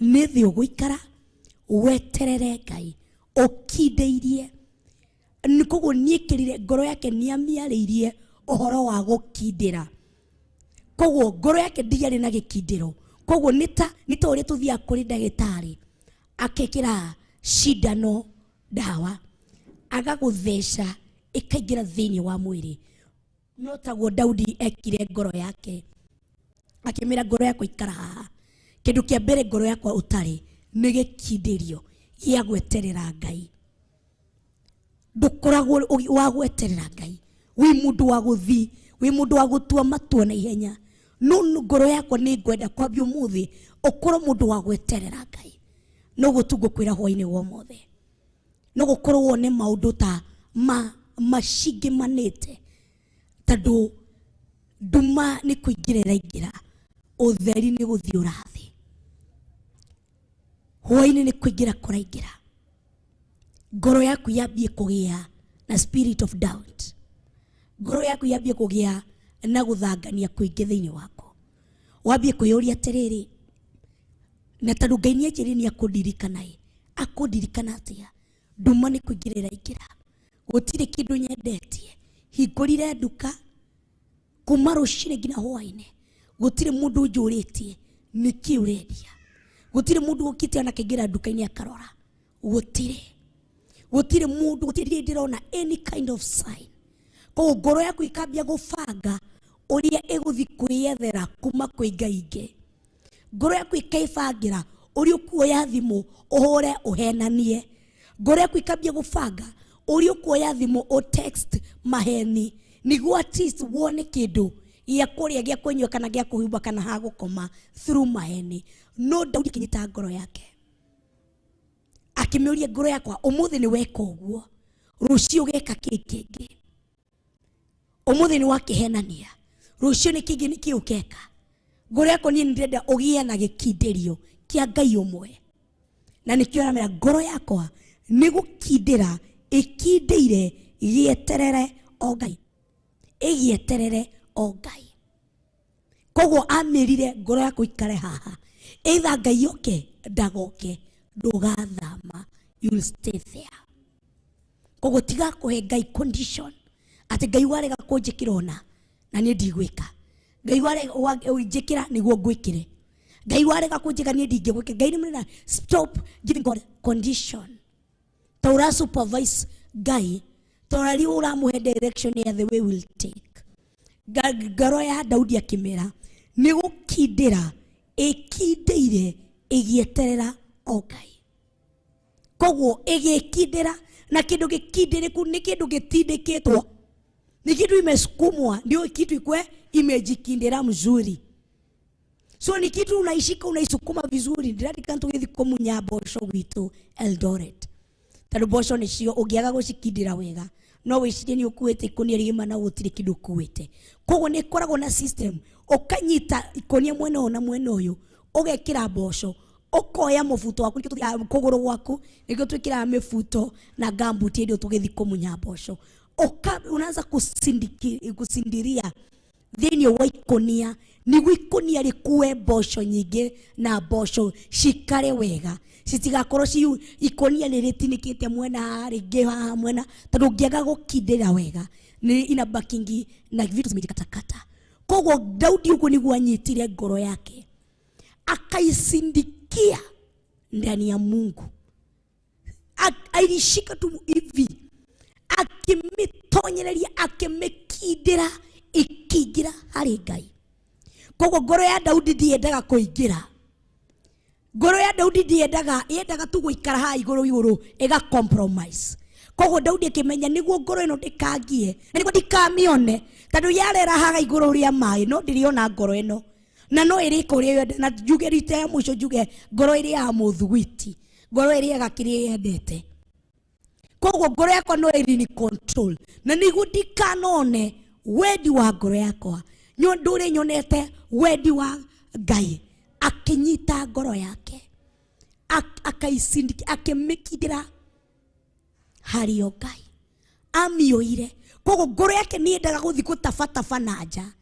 nĩ thĩ ũgũikara weterere Ngai ũkindĩirie. Nĩ koguo nĩekĩrire ngoro yake, nĩamĩarĩirie ũhoro wa gũkindĩra. Koguo ngoro yake ndĩarĩ na gĩkindĩro. Koguo nĩ ta ũrĩa tũthiaga kũrĩ ndagĩtarĩ akekĩra cindano ndawa agagũtheca ĩkaingĩra thĩinĩ wa mwĩrĩ. No taguo Daudi ekire ngoro yake, akĩmĩra ngoro yakwa ikara haha. Kĩndũ kĩa mbere ngoro yakwa ũtarĩ nĩ gĩkindĩrio gĩa gweterera Ngai. Ndũkoragwo wa gweterera Ngai, wĩ mũndũ wa gũthiĩ, wĩ mũndũ wa gũtua matua na ihenya. No ngoro yakwa nĩ ngwenda kwambia ũmũthĩ ũkorwo mũndũ wa gweterera Ngai. No guo tu ngũkwĩra hwainĩ wa ũmũthĩ, no gũkorwo wone maũndũ ta macingĩmanĩte, tondũ nduma nĩ kũingĩra ĩraingĩra, ũtheri nĩ gũthiĩ ũrathiĩ, hwainĩ nĩ kũingĩra kũraingĩra. Ngoro yaku yambie kũgĩa na spirit of doubt, ngoro yaku yambie kũgĩa na gũthangania kũingĩ thĩinĩ waku, wambie kwĩyũria atĩrĩrĩ, na tondũ Ngai nĩanjĩrire nĩakũndirikana ĩ, akũndirikana atĩa? Nduma nĩ kũingĩra ĩraingĩra, gũtirĩ kĩndũ nyendetie, hingũrire nduka kuma rũcinĩ nginya hwainĩ, gũtirĩ mũndũ ũnjũrĩtie nĩkĩ ũrendia, gũtirĩ mũndũ ũkĩte ona akaingĩra nduka-inĩ akarora, gũtirĩ, gũtirĩ mũndũ, gũtirĩ ndĩrona any kind of sign. Koguo ngoro yaku ikambia gũbanga ũrĩa ĩgũthiĩ kwĩyethera kuma kwĩ Ngai ingĩ. Ngoro yaku ĩkaĩbangĩra ũrĩa ũkuoya thimũ ũhũre ũhenanie. Ngoro yaku ikambia gũbanga ũrĩa ũkuoya thimũ ũ text maheni nĩguo at least wone kĩndũ Gĩa kũrĩa, gĩa kũnyua, kana gĩa kũhumba, kana ha gũkoma through maheni. No Daudi akĩnyita ngoro yake, akĩmĩũria, "Ngoro yakwa, ũmũthĩ nĩ weka ũguo, rũciũ ũgeka kĩ kĩngĩ? Ũmũthĩ nĩ wakĩhenania, rũciũ nĩ kĩngĩ, nĩ kĩ ũkeka? Ngoro yakwa, niĩ nĩ ndĩrenda ũgĩe na gĩkindĩrio kĩa Ngai ũmwe." Na nĩkĩo aramera, "Ngoro yakwa nĩ gũkindĩra ĩkindĩire, gĩeterere o Ngai, ĩgĩeterere o Ngai." Koguo amĩrire, "Ngoro yakwa, ikare haha, either Ngai oke ndagoke, ndũgathama, you will stay there." Koguo tiga kũhe Ngai condition atĩ Ngai warega kũnjĩkĩra ona na niĩ ndigwĩka, Ngai warega njĩkĩra nĩguo ngwĩkĩre, Ngai warega kũnjĩka niĩ ndingĩgwĩkĩra. Ngai nĩ mũnene. Stop giving God condition ta ũra supervise Ngai, ta ũrari ũramũhe direction ya the way will take. Ngoro ya Daudi akĩmĩra nĩ gũkindĩra ĩkindĩire, ĩgĩeterera o Ngai. Koguo ĩgĩkindĩra, na kĩndũ gĩkindĩrĩku nĩ kĩndũ gĩtindĩkĩtwo, ni kitu imesukumwa ndio kitu ikwe imejikindira mzuri. So ni kitu unaishika, unaisukuma vizuri. Ndĩrarikana tũgĩthiĩ kũmunya mboco gwitũ Eldoret, tondũ mboco nĩcio ũngĩaga gũcikindĩra wega no wĩcirie nĩ ũkuĩte ikũnia rĩgima na gũtirĩ kĩndũ ũkuĩte. Koguo nĩ ĩkoragwo na system, ũkanyita ikũnia mwena ũyũ na mwena ũyũ, ũgekĩra mboco, ũkoya mũbuto waku, nĩkĩo tũthiaga kũgũrũ gwaku, nĩkĩo twĩkĩraga mĩbuto na gambuti hĩndĩ ĩyo tũgĩthiĩ kũmunya mboco. Unaanza kusindiria thĩinĩ wa ikũnia nĩguo ikũnia rĩkue mboco nyingĩ na mboco cikare wega, citigakorwo ci ikũnia nĩ rĩtinĩkĩte mwena haha, rĩngĩ haha mwena, tondũ ũngĩaga gũkindĩra wega nĩ inabakingi na vitu zimejikatakata. Koguo Daudi ũguo nĩguo anyitire ngoro yake, akaisindikia ndani ya Mungu. Ailishika tu hivi, akĩmĩtonyereria, akĩmĩkindĩra, ĩkĩingĩra harĩ Ngai. Koguo ngoro ya Daudi ndiendaga kũingĩra, ngoro ya Daudi ndiendaga, yendaga tu gũikara haha igũrũ igũrũ, ĩga compromise. Koguo Daudi akĩmenya nĩguo ngoro ĩno ndĩkangie na nĩguo ndikamĩone, tondũ yarera haha igũrũ rĩa maĩ no ndĩrĩona ngoro ĩno na no ĩrĩka ũrĩa yenda. Na njuge rita ya mũico, njuge ngoro ĩrĩaga mũthugwiti, ngoro ĩrĩaga kĩrĩa yendete. Koguo ngoro yakwa no ĩrini control, na nĩguo ndikanone wendi wa ngoro yakwa, ndũre nyonete wendi wa Ngai. Akĩnyita ngoro yake, akaicindiki, akĩmĩkindĩra harĩ o Ngai, amĩoire. Koguo ngoro yake nĩ yendaga gũthiĩ gũtabataba na nja.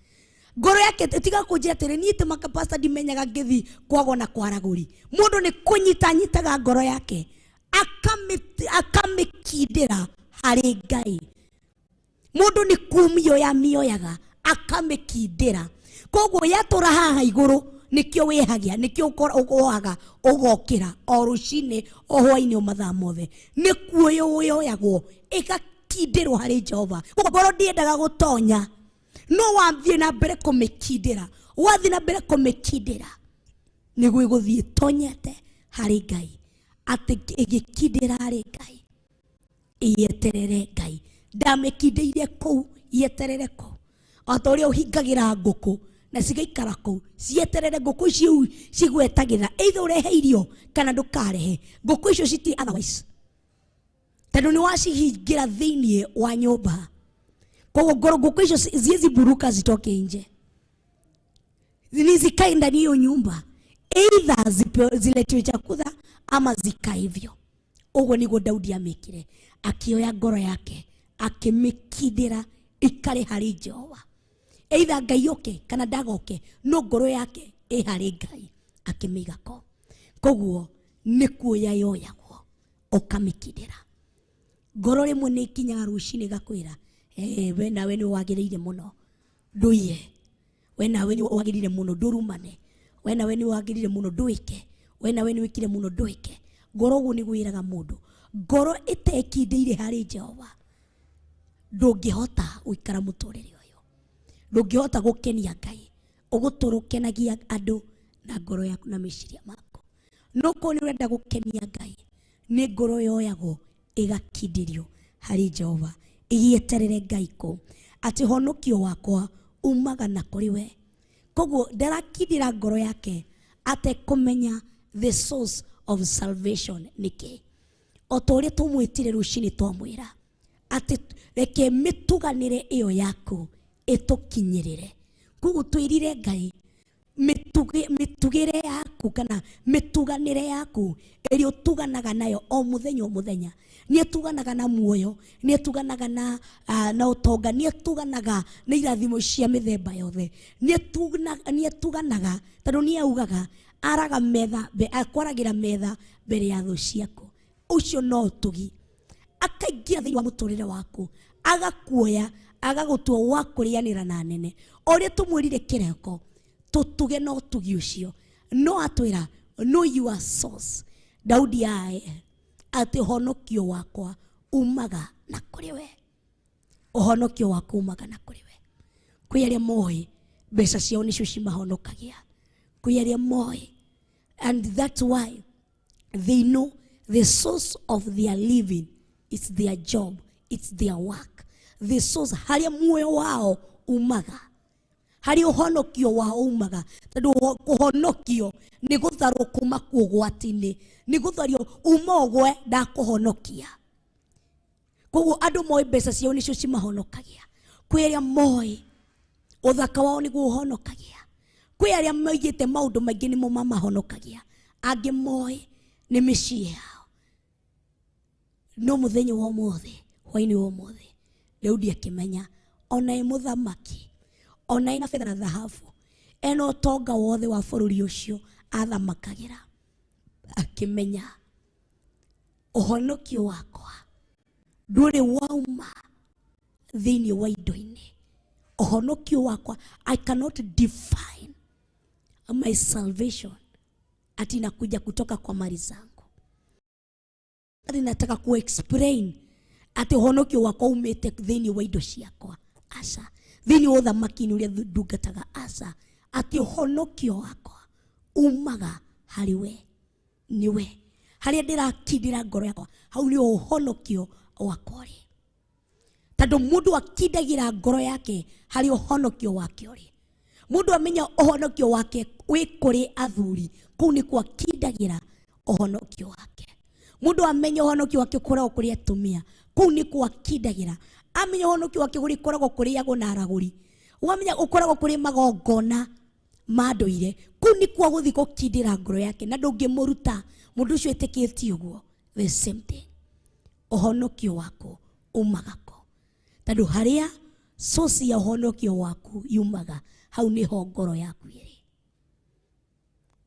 Ngoro yake tiga kũnjĩra atĩrĩ, niĩ tĩ pastor, ndimenyaga ngĩthi kwagwo na kwaragũri. Mũndũ nĩ kũnyita anyitaga ngoro yake, akamĩkindĩra harĩ Ngai. Mũndũ nĩ kumioya mĩoyaga, akamĩkindĩra. Koguo yatũra haha igũrũ, nĩkĩo wĩhagia, nĩkĩo ũgoaga, ũgokĩra o rũcinĩ, o hwainĩ, o mathaa mothe, nĩ kuoyo yoyagwo ĩgakindĩrwo harĩ Jehova. Koguo ngoro ndiendaga gũtonya, no wathiĩ na mbere kũmĩkindĩra, wathiĩ na mbere kũmĩkindĩra, nĩguo ĩgũthiĩ ĩtonyete harĩ Ngai, atĩ ĩgĩkindĩra harĩ Ngai, ĩyeterere Ngai. Ndamĩkindĩire kũu, yeterere kũu, o ta ũrĩa ũhingagĩra ngũkũ na cigaikara kũu cieterere. Ngũkũ icio cigwetagĩra either ũrehe irio kana ndũkarehe, ngũkũ icio citi otherwise, tondũ nĩ wacihingĩra thĩinĩ wa nyũmba. Koguo ngoro ngũkũ icio ziezi buruka zitoke nje, ni zikae ndani hiyo nyumba, either ziletewe chakula ama zikae hivyo. Ũguo nĩguo Daudi amĩkire, akĩoya ngoro yake, akĩmĩkindĩra ikare harĩ Jehova, either Ngai oke kana ndagoke, no ngoro yake ĩ harĩ Ngai, akĩmĩiga ko. Koguo nĩ kuoya yoyagwo, ũkamĩkindĩra ngoro. Rĩmwe nĩ ikinyaga rũcinĩ gakwĩra, "Eh, we nawe nĩ wagĩrĩire mũno ndũiye, we nawe nĩ wagĩrĩire mũno ndũrumane, we nawe nĩ wagĩrĩire mũno ndwĩke, we nawe nĩ wĩkire mũno ndwĩke." Ngoro ũguo nĩ gwĩraga mũndũ. Ngoro ĩtekindĩire harĩ Jehova, ndũngĩhota gũikara mũtũrĩre ũyũ, ndũngĩhota gũkenia Ngai. Ũgũtũra ũkenagia andũ na ngoro yaku na meciria maku. No korwo nĩ ũrenda gũkenia Ngai, nĩ ngoro yoyagwo, ĩgakindĩrio harĩ Jehova, ĩgĩeterere Ngai kũ atĩ honokio wakwa. umaga na kũrĩ we. Koguo ndarakindĩra ngoro yake atekũmenya the source of salvation nĩkĩ. O ta ũrĩa tũmwĩtire rũcinĩ twamwĩra atĩ reke mĩtuganĩre ĩyo yaku ĩtũkinyĩrĩre. Koguo twĩrire Ngai mĩtugĩre yaku kana mĩtuganĩre yaku ĩrĩa ũtuganaga nayo o mũthenya o mũthenya. Nĩ ĩtuganaga na muoyo, nĩ ĩtuganaga na na ũtonga, nĩ ĩtuganaga na irathimo cia mĩthemba yothe, nĩ ĩtuganaga tondũ nĩ augaga araga metha, akwaragĩra metha mbere ya thũ ciaku. Ũcio no ũtugi. Akaingĩra thĩinĩ wa mũtũrĩre waku, agakuoya, agagũtua wa kũrĩanĩra na nene. O ũrĩa tũmwĩrire kĩreko tũtuge na ũtugi ũcio, no atwĩra know your source. Daudi ae atĩ ũhonokio wakwa umaga na kũrĩ we. Ũhonokio waku umaga na kũrĩ we. Kwĩ arĩa moĩ mbeca ciao nĩcio cimahonokagia. Kwĩ arĩa moĩ, and that's why they know the source of their living is their job, it's their work. The source harĩa muoyo wao umaga, harĩa ũhonokio wao umaga. Tondũ kũhonokio nĩ gũtharwo kuma ũgwati-inĩ, nĩ gũthario uma ũgwe ndakũhonokia. Koguo andũ moĩ mbeca ciao nĩcio cimahonokagia. Kwĩ arĩa moĩ ũthaka wao nĩguo ũhonokagia. Kwĩ arĩa moigĩte maũndũ maingĩ nĩmo mamahonokagia. Angĩ moĩ nĩ mĩciĩ yao. No mũthenya wa ũmũthĩ, hwaĩ-inĩ wa ũmũthĩ, Daudi akĩmenya ona ĩ mũthamaki, ona ĩna betha na thahabu, ena ũtonga wothe wa bũrũri ũcio athamakagĩra, akĩmenya ũhonokio wakwa ndũrĩ wauma thĩinĩ wa indo-inĩ. Ũhonokio wakwa, I cannot define my salvation ati inakuja kutoka kwa mali zangu. Ati nataka ku explain ati ũhonokio wakwa umĩte thĩinĩ wa indo ciakwa. Aca, thĩinĩ wa ũthamaki-inĩ ũrĩa ndungataga. Aca, ati ũhonokio wakwa umaga harĩ we, nĩwe harĩa ndĩrakindĩra ngoro yakwa, hau nĩ ũhonokio wakwa ũrĩ. Tondũ mũndũ akindagĩra ngoro yake harĩ ũhonokio wake ũrĩ. Mũndũ amenya ũhonokio wake wĩ kũrĩ athuri, kũu nĩkuo akindagĩra ũhonokio wake. Mũndũ amenya ũhonokio wake ũkoragwo kũrĩ atumia, kũu nĩkuo akindagĩra. Amenya ũhonokio wake ũkoragwo kũrĩ ago na aragũri, wamenya ũkoragwo kũrĩ magongona ma ndũire, kũu nĩkuo agũthiĩ gũkindĩra ngoro yake, na ndũngĩmũruta mũndũ ũcio etĩkĩtie ũguo. The same thing, ũhonokio waku umaga kũ? Tondũ harĩa source ya ũhonokio waku yumaga, hau nĩho ngoro yaku ĩrĩ.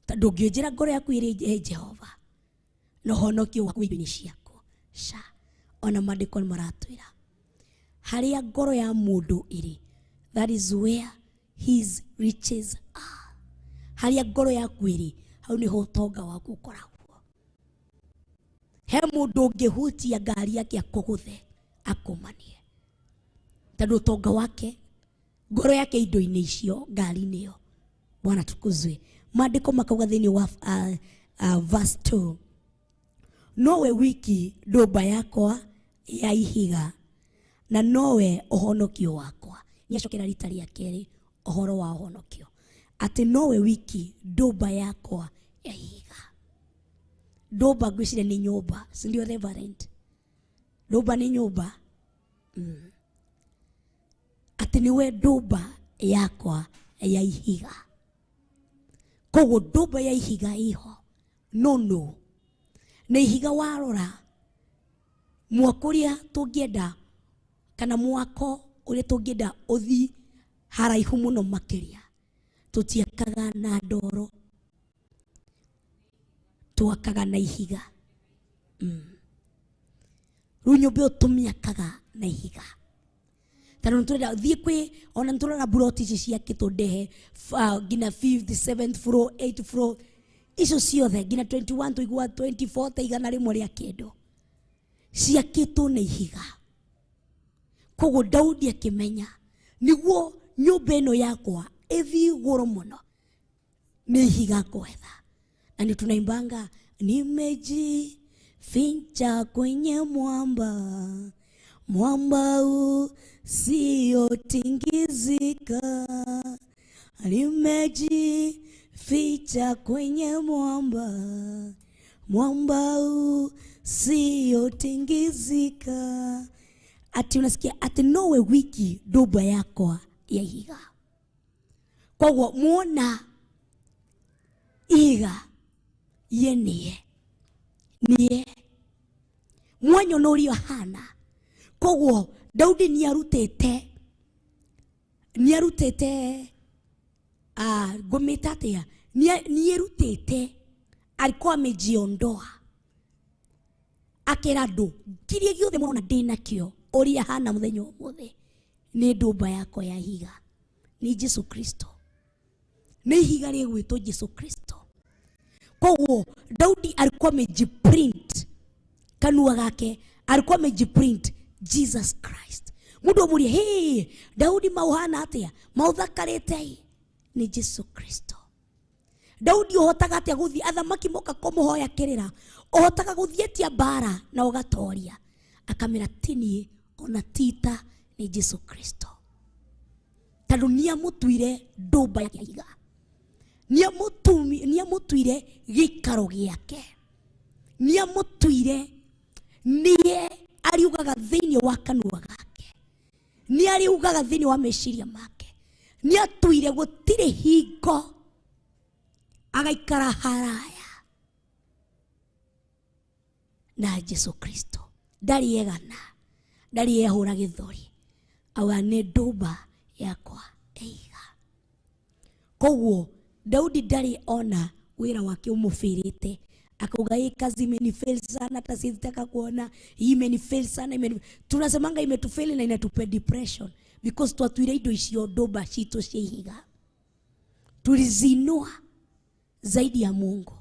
Tondũ ũngĩnjĩra ngoro yaku ĩrĩ Jehova, na ũhonokio waku indo-inĩ ciaku. Ca, ona maandĩko nĩ maratwĩra harĩa ngoro ya mũndũ ĩrĩ, that is where his riches are. Harĩa ngoro yaku ĩrĩ, hau nĩho ũtonga waku ũkoragwo. He mũndũ ũngĩhutia ngari yake akũgũthe akũmanie, tondũ ũtonga wake, ngoro yake indo-inĩ icio, ngari-inĩ ĩyo. Bwana tukuzwe. Maandĩko makauga thĩinĩ wa verse 2, nowe wiki ndũmba yakwa ya ihiga, na nowe ũhonokio wakwa. Nĩacokera rita rĩa kerĩ ũhoro wa ũhonokio, atĩ nowe wiki ndũmba yakwa ya ihiga. Ndũmba ngwĩciria nĩ nyũmba, si ndio reverend? Ndũmba nĩ nyũmba. Atĩ nĩwe ndũmba yakwa ya ihiga. Koguo ndũmba ya ihiga iho, no no nĩ ihiga warora mwako ũrĩa tũngĩenda, kana mwako ũrĩa tũngĩenda ũthi haraihu mũno makĩria, tũtiakaga na ndoro, twakaga na ihiga. Rĩu nyũmba ĩyo tũmĩakaga na ihiga. Tondũ nĩtũrenda thiĩ kwĩ, ona nĩtũrona buroti ici ciakĩtwo ndehe, nginya 5th, 7th floor, 8th floor, icio ciothe nginya 21 tũigua 24 ta igana rĩmwe rĩa kĩndũ, ciakĩtwo na ihiga. Koguo Daudi akĩmenya nĩguo nyũmba ĩno yakwa ĩthiĩ igũrũ mũno, nĩ ihiga ngwetha. Na nĩ tunaimbanga, nimejificha kwenye mwamba, Mwamba usiotingizika, nimejificha kwenye mwamba, mwamba usiotingizika. Ati unasikia ati nowe wiki nduba yakwa ya ihiga. Koguo muona ihiga ye niye niye mwanyona ũrĩa ahana. Koguo Daudi nĩarutĩte ngũmĩta atĩa, nĩerutĩte, alikuwa amejiondoa akera andũ kĩrĩa gĩothe mũrona ndĩ nakĩo ũrĩa hana mũthenya ũmũthĩ nĩ ndũmba yakwa ya ihiga, nĩ Jesu Kristo, nĩ ihiga rĩgwĩtwo Jesu Kristo. Koguo Daudi alikuwa amejiprint kanua gake, alikuwa amejiprint Jesus Christ. Mundu amurie, hey, Daudi mauhana atia, mauthakarite ni Jesu Kristo. Daudi uhotaga atia guthie athamaki moka kumuhoya kirira, uhotaga guthie atia mbara na ugatoria, akamira tinie ona tita ni Jesu Kristo. Tondu niamutuire ndũmba ya ihiga, niamutuire gĩikaro gĩake, niamutuire niye ariugaga thĩinĩ wa kanua gake, niariugaga thĩinĩ wa meciria make, niatuire gũtirĩ hingo agaikara haraya na Jesu Kristo. Ndarĩ egana, ndarĩ ehũra gĩthũri, auga nĩ ndũmba yakwa ihiga. Koguo Daudi ndarĩ ona wĩra wake ũmũbĩrĩte, akauga hii kazi imenifeli sana, hata sitaka kuona hii imenifeli sana, tunasemanga imetufeli na inatupe depression because twatuire indo icio ndũmba citũ cia ihiga, tulizinua zaidi ya Mungu,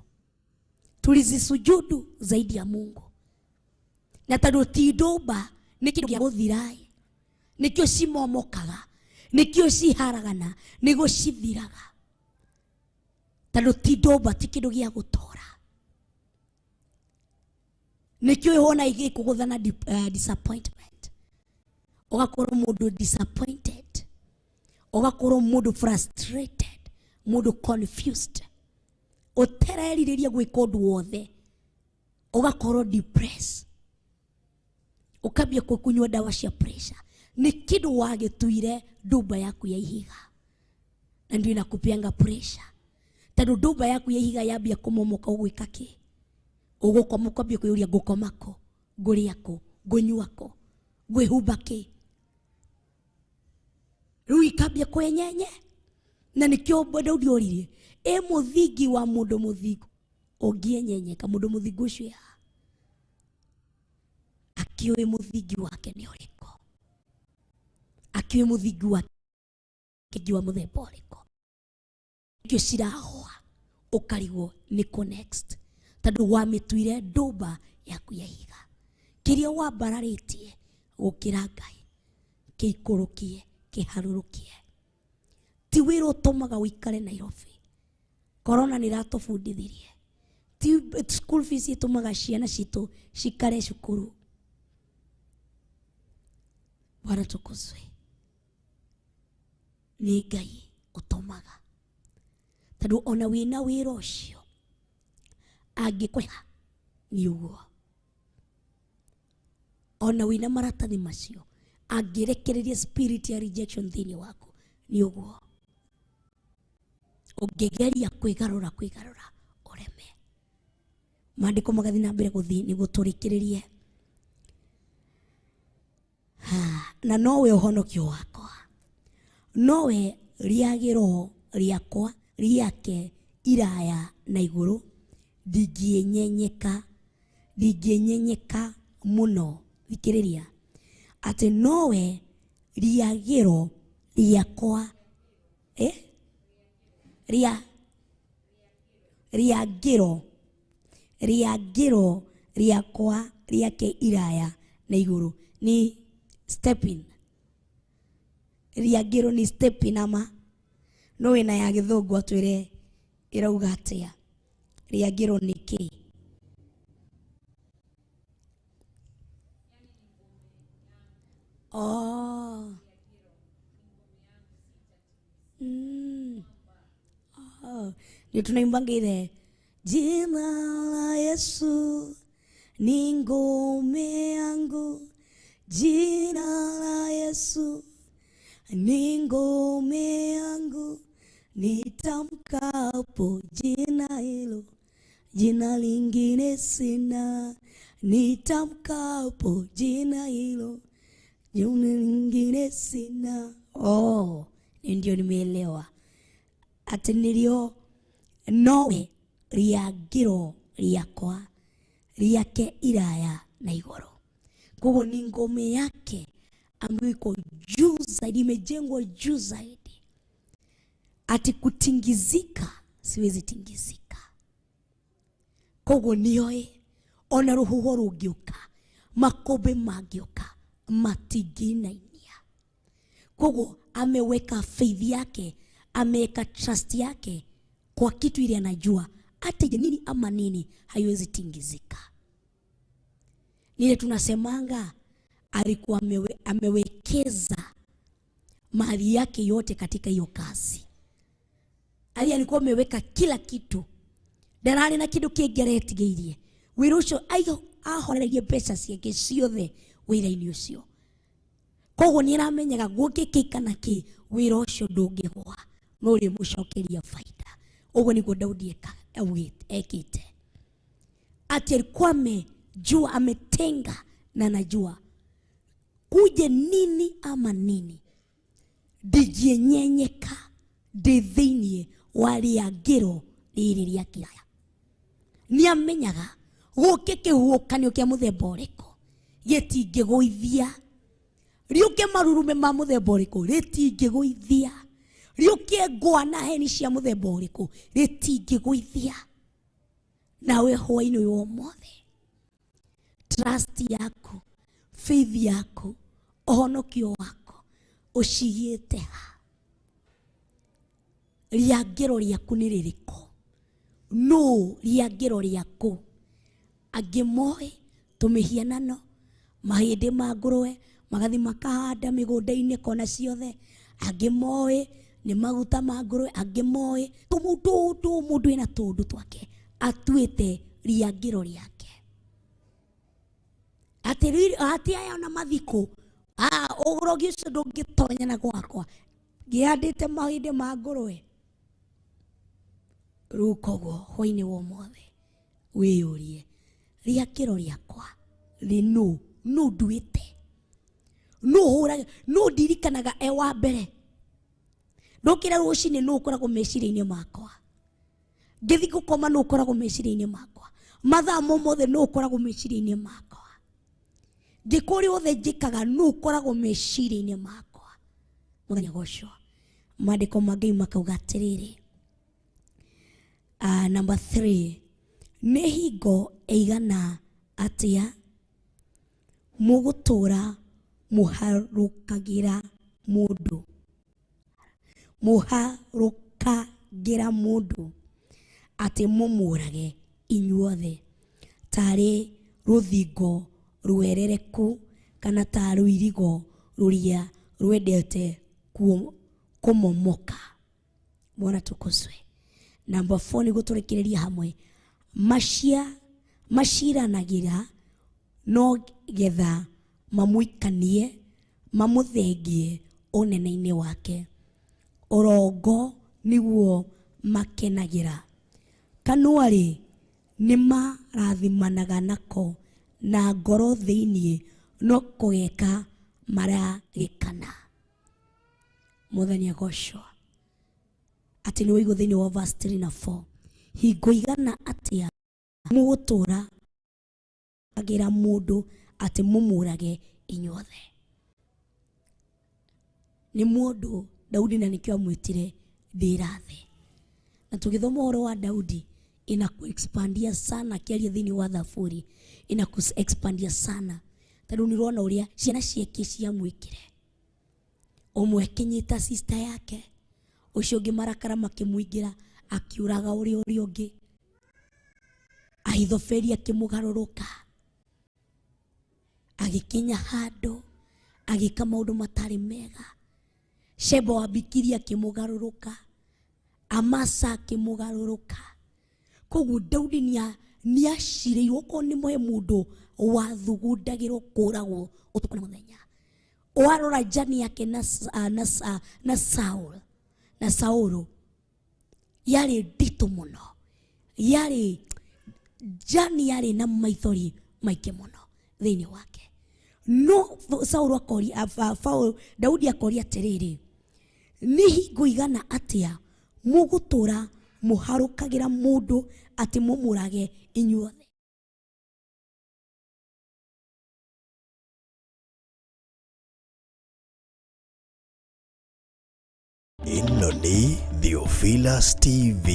tulizisujudu zaidi ya Mungu. Na tondũ ti ndũmba nĩ kĩndũ gĩa gũthira, nĩkĩo cimomokaga, nĩkĩo ciharagana, nĩguo cithiraga, tondũ ti ndũmba, ti kĩndũ gĩa gũtora. Nĩkĩo wona igĩkũgũtha na disappointment, ũgakorwo mũndũ disappointed, ũgakorwo mũndũ frustrated, mũndũ confused, ũtererirĩria gwĩka ũndũ wothe, ũgakorwo depressed, ũkambia kũnyua ndawa cia pressure. Nĩ kĩndũ wagĩtuire ndũmba yaku ya ihiga, na ndio inakupeanga pressure, tondũ ndũmba yaku ya ihiga yambia kũmomoka ũgwĩka kĩ? Ũgũkoma, ũkambia kwĩyũria ngũkoma kũ, ngũrĩa kũ, ngũnyua kũ, ngwĩhumba kĩ? Rĩu ikambia kwenyenye. Na nĩkĩo Daudi oririe, ĩ mũthingi wa mũndũ mũthingu ũngĩenyenyeka, mũndũ mũthingu ũcio ha akĩũĩ mũthingi wake nĩ ũrĩkũ, akĩũĩ mũthingi wake wa mũthemba ũrĩkũ. Nĩkĩo cirahũa ũkarigwo nĩkũ next, tondũ wamĩtuire ndũmba yaku ya ihiga, kĩrĩa wambararĩtie gũkĩra Ngai kĩikũrũkie, kĩharũrũkie. Ti wĩra ũtũmaga ũikare Nairobi. Corona nĩ ĩratũbundithirie. Ti school fees ĩtũmaga ciana citũ cikare cukuru. Bwana tukuzwe. Nĩ Ngai ũtũmaga, tondũ ona wĩna wĩra ũcio angĩkũrega nĩ ũguo, ona wĩna maratathi macio angĩrekereria spirit ya rejection thĩinĩ waku nĩ ũguo, ũngĩgeria kwĩgarũra kwĩgarũra ũreme. Maandĩko magathiĩ na mbere gũthiĩ nĩguo tũrĩkĩrĩrie. Na nowe ũhonokio wakwa, nowe rĩagĩro rĩakwa rĩake iraya na igũrũ, ndingĩenyenyeka, ndingĩenyenyeka mũno. Thikĩrĩria atĩ nowe rĩagĩro rĩakwa, rĩagĩro rĩagĩro rĩakwa rĩake iraya na igũrũ. Ni stepping, rĩagĩro ni stepping ama no wĩna ya gĩthũngũ atwĩre ĩrauga atĩa, rĩagĩro nĩ kĩ? Oh. Mm. Oh. Ndio tunaimbanga ile jina la Yesu ni ngome yangu, jina la Yesu ni ngome yangu, nitamkapo jina hilo, jina lingine sina, nitamkapo jina hilo, jina lingine sina. Oh, ndio nimeelewa. Ati nilio nowe rĩangĩro rĩakwa rĩake iraya na igũrũ. Koguo ni ngome yake ambayo iko juu zaidi, imejengwa juu zaidi. Ati kutingizika siwezi tingizika. Koguo nioĩ ona rũhuho rũngĩũka, makũmbĩ mangĩũka, matingĩinainia. Koguo ameweka faith yake, ameweka trust yake kwa kitu ile anajua hata nini ama nini haiwezi tingizika. Nile tunasemanga alikuwa amewekeza mali yake yote katika hiyo kazi. Ali alikuwa ameweka kila kitu. Ndararĩ na kĩndũ kĩngĩ aretigĩirie. Wĩra ũcio ahorereirie mbeca ciake ciothe wĩra-inĩ ũcio. Koguo nĩ aramenyaga gũngĩkĩka na kĩ, wĩra ũcio ndũngĩgwa, no ũrĩmũcokeria faida. Ũguo nĩguo Daudi ekĩte. Ati alikuwa amejua, ametenga na anajua kuje nini ama nini, ndingĩenyenyeka ndĩ thĩinĩ wa rĩangĩro rĩrĩ rĩa kĩraya. Nĩ amenyaga gũke kĩhuhũkanio kĩa mũthemba ũrĩkũ gĩtingĩgũithia, rĩũke marurume ma mũthemba ũrĩkũ rĩtingĩgũithia, rĩũke ngwa na heni cia mũthemba ũrĩkũ rĩtingĩgũithia. Nawe hwaĩ-inĩ ũyũ wa ũmũthĩ, trust yaku, faith yaku, ũhonokio waku ũcigĩte ha? Rĩangĩro rĩaku nĩ rĩrĩkũ? No rĩangĩro rĩaku angĩ moĩ tũmĩhianano, mahĩndĩ ma ngũrwe magathi makahanda mĩgũnda-inĩ kona ciothe, angĩ moĩ nĩ maguta ma ngũrwe, angĩ moĩ tũmũndũ mũndũ ena tũndũ twake atuĩte rĩangĩro rĩake. Atĩ aya ona mathiko, ũrogi ũcio ndũngĩtonya na gwakwa ngĩhandĩte mahĩndĩ ma ngũrwe. Rĩu koguo hwaĩ-inĩ wa ũmũthĩ wĩyũrie, rĩangĩro rĩakwa rĩ nũ? Nũ nduĩte? Nũ hũraga? Nũ ndirikanaga e wa mbere? Ndũkĩra rũcinĩ nũ ũkoragwo meciria-inĩ makwa? Ngĩthiĩ gũkoma nũ ũkoragwo meciria-inĩ makwa? Mathaa mothe nũ ũkoragwo meciria-inĩ makwa? Ngĩka ũrĩa othe njĩkaga nũ ũkoragwo meciria-inĩ makwa? Mũthenya ũcio maandĩko ma Ngai makauga atĩrĩrĩ, number 3, nĩ hingo ĩigana atĩa mũgũtũra mũharũkagĩra mũndũ, mũharũkagĩra mũndũ atĩ mũmũrage inyuothe, tarĩ rũthingo rwerereku kana ta rũirigo rũrĩa rwendete kũmomoka. Bwana tukuzwe. Number 4 nĩguo tũrĩkĩrĩrie hamwe, maciranagĩra no getha mamũikanie mamũthengie ũnene-inĩ wake. Ũrongo nĩguo makenagĩra. Kanua-rĩ nĩ marathimanaga nako, na ngoro thĩinĩ no kũgeka maragĩkana. Mwathani agocwo. Atĩ nĩ waigua thĩinĩ wa verse 3 na 4, hingo igana atĩa mũgũtũra agĩra mũndũ atĩ mũmũrage inyuothe. Nĩ mũndũ Daudi na nĩkĩo amwĩtire ndĩrathe. Na tũgĩthoma ũhoro wa Daudi inakuexpandia sana, kĩaria thĩinĩ wa Thaburi inakuexpandia sana, tondũ nĩ ũrona ũrĩa ciana ciake ciamwĩkire. Ũmwe akĩnyita sister yake, ũcio ũngĩ marakara makĩmũingĩra akiũraga ũrĩa ũrĩa ũngĩ, Ahithofeli akĩmũgarũrũka, agĩkinya handũ Agĩka maũndũ matarĩ mega. Sheba wa Bikiri akĩmũgarũrũka, Amasa akĩmũgarũrũka. Koguo Daudi nĩacirĩirwo okorwo nĩ he mũndũ wathugundagĩrwo kũragwo ũtukũ na mũthenya. Warora jani yake na Saul na Saulu yarĩ nditũ mũno, yarĩ jani yarĩ na maithori maingĩ mũno thĩinĩ wake. No Saulu akoria, Daudi akoria atĩrĩrĩ, nĩ hingo igana atĩa mũgũtũra mũharũkagĩra mũndũ atĩ mũmũrage inyuothe? Ĩno nĩ Theophilus TV,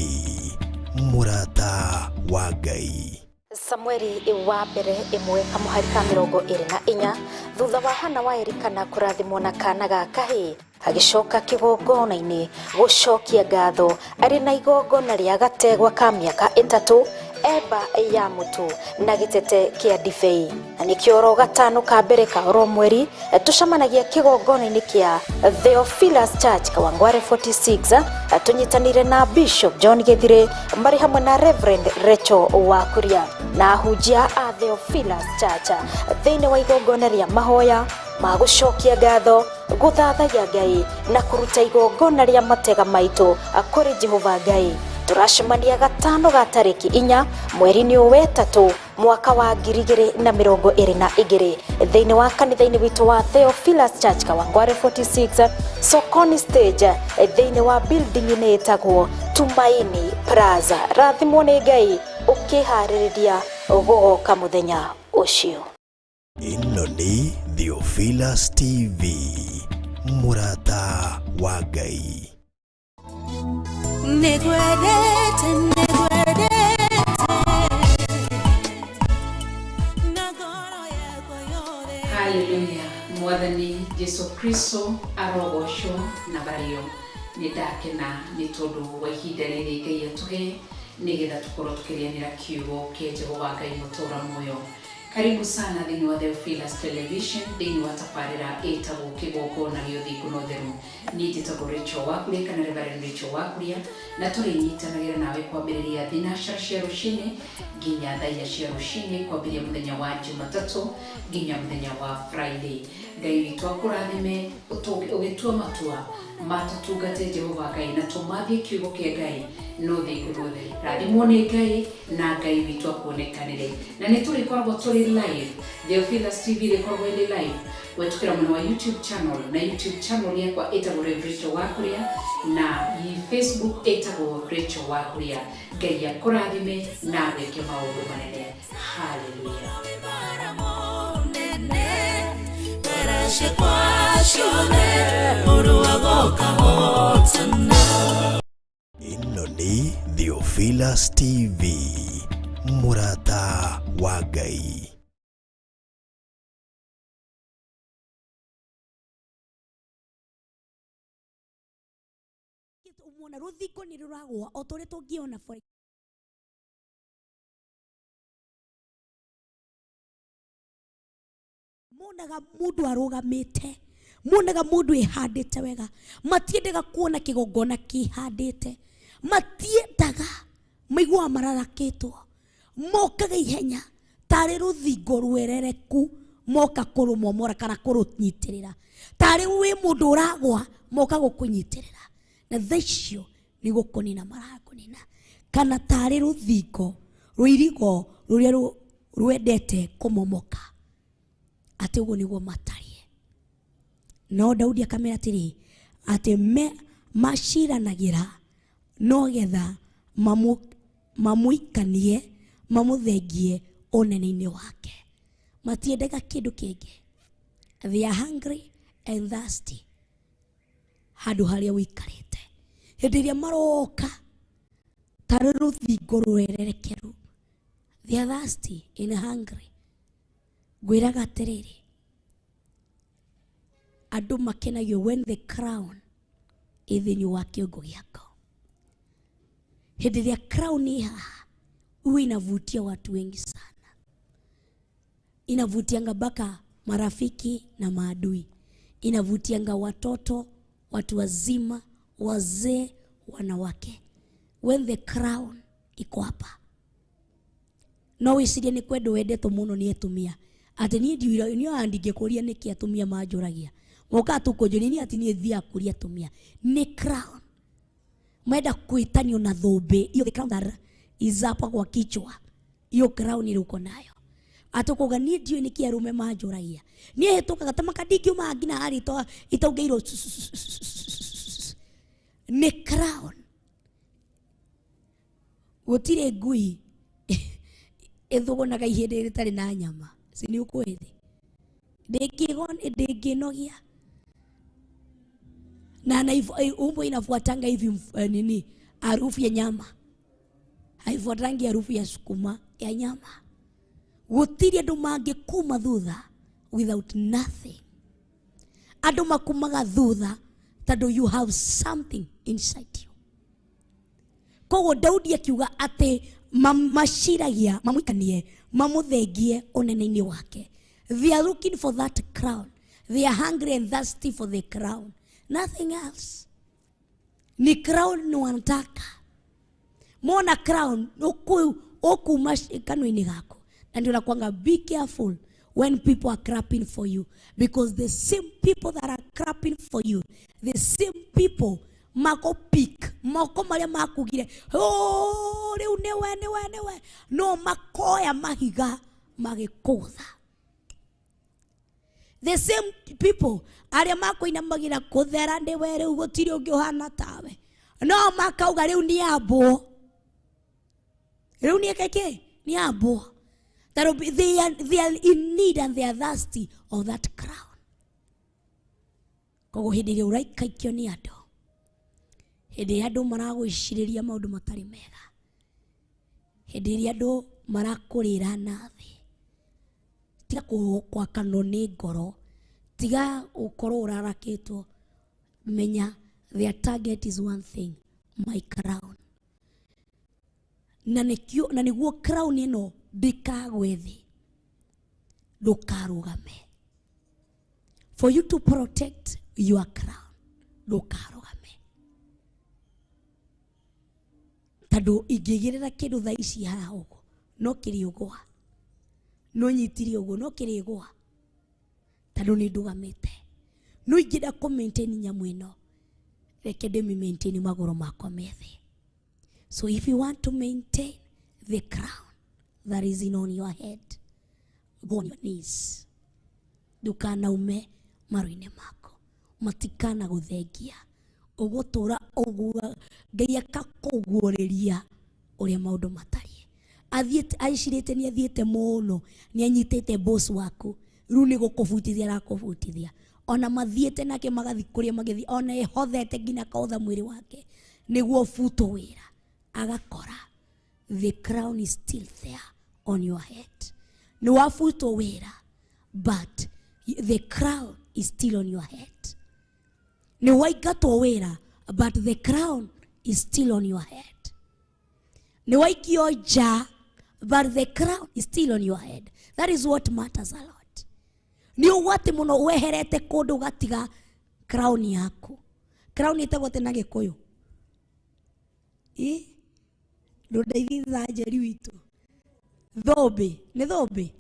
mũrata wa Ngai. Samueli wa mbere 1 kamuhari ka 24 thutha wa Hana wa Elikana kũrathimwo na kana ga kahĩĩ agĩcoka kĩgongona-inĩ gũcokia ngatho arĩ na igongona rĩa gategwa ka mĩaka 3 eba ya mũtu na gĩtete kĩa ndibei. Na nĩkĩo oro gatano ka mbere ka oro mweri tũcemanagia kĩgongona-inĩ kĩa Theophilus Church Kawangware 46 tũnyitanĩire na Bishop John Githire marĩ hamwe na Reverend Rachel Wakuria na ahunjia a Theophilus Church thĩinĩ wa igongona rĩa mahoya ma gũcokia ngatho, gũthathaiya Ngai na kũruta igongona rĩa matega maitũ kũrĩ Jehova Ngai. Tũracemania gatano ga tarĩki 4 mweri-inĩ wa 3 mwaka wa 2022 thĩinĩ wa kanitha-inĩ witũ wa Theophilus Church Kawangware 46 Sokoni stage thĩinĩ wa building-inĩ ĩtagwo Tumaini Plaza. Rathimwo nĩ Ngai ũkĩharĩrĩria gũgoka mũthenya ũcio. Ĩno nĩ Theophilus TV, mũrata wa Ngai. Negwerete, negwerete, na ngoro yakwa yothe. Haleluya. Mwathani Jesu Kristo arogocwo na bario. Nĩ ndakena nĩ tondũ wa ihinda rĩrĩ Ngai atũhe nĩgetha tũkorwo tũkĩrĩanĩra kiugo kĩa Jehova Ngai mũtũra muoyo. Karibu sana thĩinĩ wa Theophilus Television thĩinĩ wa tabarĩra ĩtagwo kĩgongona gĩa ũthingu na ũtheru. Niĩ njĩtagwo Rachel Wakuria kana Reverend Rachel Wakuria na tũrĩnyitanagĩra nawe kwambĩrĩria thinacara cia rũcinĩ nginya thaa inya cia rũcinĩ kwambĩrĩria mũthenya wa Jumatatũ nginya mũthenya wa Friday. Ngai witũ akũrathime ũgĩtua matua matũtungate Jehova Ngai na tũmathie kiugo kĩa Ngai no thingu na ũtheru. Rathimwo nĩ Ngai na Ngai witũ akuonekanĩre. Na nĩ tũrĩkoragwo tũrĩ live Theophilus TV ĩrĩkoragwo ĩrĩ live gwĩtũkĩra mwena wa YouTube channel na YouTube channel yakwa ĩtagwo Rachel Wakuria na Facebook ĩtagwo Rachel Wakuria. Ngai akũrathime na agwĩke maũndũ manene. Hallelujah. Ĩno nĩ Theophilus TV, mũrata wa Ngai. Muona rũthingo nĩ rũragũa o ta ũrĩa tũngĩona for monaga mũndũ arũgamĩte, monaga mũndũ ĩhandĩte wega, matiendaga kuona kĩgongona kĩhandĩte, matiendaga, maiguaga mararakĩtwo, mokaga ihenya tarĩ rũthingo rwerereku, moka kũrũmomora kana kũrũnyitĩrĩra, tarĩ wĩ mũndũ ũragwa moka gũkũnyitĩrĩra, na thaa icio nĩ gũkũnina marakũnina, kana tarĩ rũthingo rũirigo rũrĩa rwendete kũmomoka, atĩ ũguo nĩguo matariĩ. No Daudi akamera atĩrĩ, atĩ maciranagĩra no getha mamũikanie mamũthengie ũnene-inĩ wake. Matiendaga kĩndũ kĩngĩ. They are hungry and thirsty. Handũ harĩa ũikarĩte. Hĩndĩ ĩrĩa maroka tarĩ rũthingo rwererekeru. They are thirsty and hungry. Ngwĩraga atĩrĩrĩ, andũ makenagio when the crown ĩ thĩinĩ wa kĩongo gĩako. Hĩndĩ ĩrĩa crown ĩ haha, huwa inavutia watu wengi sana. Inavutianga mpaka marafiki na maadui. Inavutianga watoto, watu wazima, wazee, wanawake. When the crown iko hapa, no wicirie nĩ kwendwo wendetwo mũno nĩ atumia, atĩ niĩ ndiũira niĩ ona ndingĩkũria nĩkĩ atumia manjũragia, mokaga tu kũnjũria niĩ, atĩ niĩ thiaga kũria atumia nĩ crown menda kwĩtanio na thũmbĩ hiyo. The crown that is hapa kwa kichwa, hiyo crown ile uko nayo, atũkauga niĩ ndiũĩ nĩkĩ arũme manjũragia, niĩ hĩtũkaga ta maka ndingiuma nginya harĩ itaungeirwo nĩ crown. Gũtirĩ ngui ĩthũgũnaga ihĩndĩ rĩtarĩ na nyama, si nĩ ũkwĩthĩ ndĩngĩnogia na umbo inafuatanga hivi nini, harufu ya nyama, haifuatangi harufu ya sukuma, ya nyama. Gũtirĩ andũ mangĩkuma thutha without nothing. Andũ makumaga thutha tondũ you have something inside you. Koguo Daudi akiuga atĩ maciragia mamũikanie, mamũthengie ũnene-inĩ wake. They are looking for that crown. They are hungry and thirsty for the crown, nothing else. Ni crown ni wanataka. Mona crown okuma kanua-inĩ gaku, na ndio nakwanga be careful when people are clapping for you, because the same people that are clapping for you, the same people mako pick moko maria makugire, oh, riu niwe niwe niwe, no makoya mahiga magikutha. The same people aria makuinamagira kuthera niwe, riu gutiri ungi uhana tawe, no makauga riu ni ambo, riu ni keke ni ambo. They are in need and they are thirsty of that crown. Koguo hĩndĩ ĩrĩa ũraikaikio nĩ andũ, hĩndĩ ĩrĩa andũ maragwĩcirĩria maũndũ matarĩ mega, hĩndĩ ĩrĩa andũ marakũrĩra na thĩ, tiga gwakanwo nĩ ngoro, tiga gũkorwo ũrarakĩtwo, menya their target is one thing, my crown. Na nĩkĩo na nĩguo crown ĩno ndĩkagwe thĩ, ndũkarũgame. For you to protect your crown, ndũkarũgame, tondũ ingĩigĩrĩra kĩndũ thaa ici haha ũguo no kĩrĩũgũa, no nyitire ũguo no kĩrĩgũa, tondũ nĩ ndũgamĩte. No ingĩenda kũ maintain nyamũ ĩno, reke ndĩmĩ maintain magũrũ makwa me thĩ. So if you want to maintain the crown that is in on your head, go on your knees. Ndũkanaume maru-inĩ mako, matikana gũthengia, ũgũtũra ũguo Ngai akakũguũrĩria ũrĩa maũndũ matariĩ. Athiĩte aicirĩte, nĩ athiĩte mũno, nĩ anyitĩte boss waku, rĩu nĩ gũkũbutithia arakũbutithia. Ona mathiĩte nake magathiĩ kũrĩa magĩthiĩ, ona ehothete nginya akahotha mwĩrĩ wake nĩguo ũbutwo wĩra, agakora the crown is still there on your head. Nĩ wabutwo wĩra, but the crown is still on your head. Nĩ waingatwo wĩra, but the crown is still on your head. Nĩ waikio nja, but the crown is still on your head. That is what matters a lot. Nĩ ũgwati mũno weherete kũndũ ũgatiga crown yaku. Crown ĩtagwo atĩa na Gĩkũyũ? Ĩ ndũndeithia njeri witũ, thũmbĩ, nĩ thũmbĩ,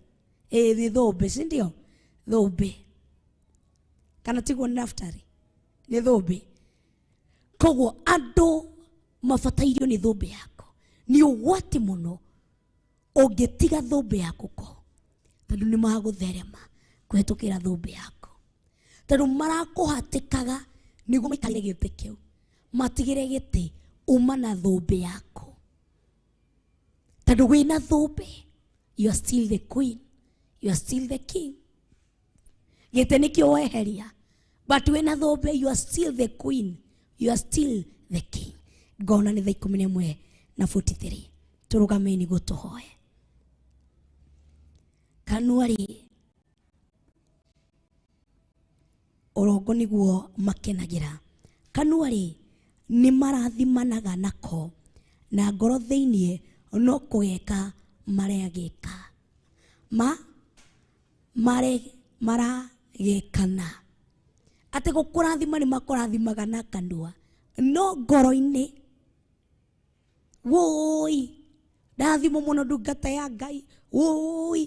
ĩ nĩ thũmbĩ, si ndio? Thũmbĩ kana tiguo? Nĩ naftari, nĩ thũmbĩ. Koguo andũ mabatairio nĩ thũmbĩ yaku. Nĩ ũgwati mũno ũngĩtiga thũmbĩ yaku ko, tondũ nĩ magũtherema kũhetũkĩra thũmbĩ yaku, tondũ marakũhatĩkaga nĩguo maikarĩre gĩtĩ kĩu, matigĩre gĩtĩ. Uma na thũmbĩ yaku, tondũ wĩna thũmbĩ you are still the queen, you are still the king. Gĩtĩ nĩkĩo weheria, but wĩna thũmbĩ you are still the queen, you are still the king. Ngona nĩ thaa 11:43. Tũrũgamei nĩguo tũhoe. Kanua rĩ, ũrongo nĩguo makenagĩra. Kanua rĩ, nĩ marathimanaga nako, na ngoro thĩiniĩ no kũgeka maragĩka, ma mare maragĩkana. Atĩ gũkũrathima nĩ makũrathimaga na kanua, no ngoro-inĩ woi ndathimwo mũno ndungata ya Ngai, woi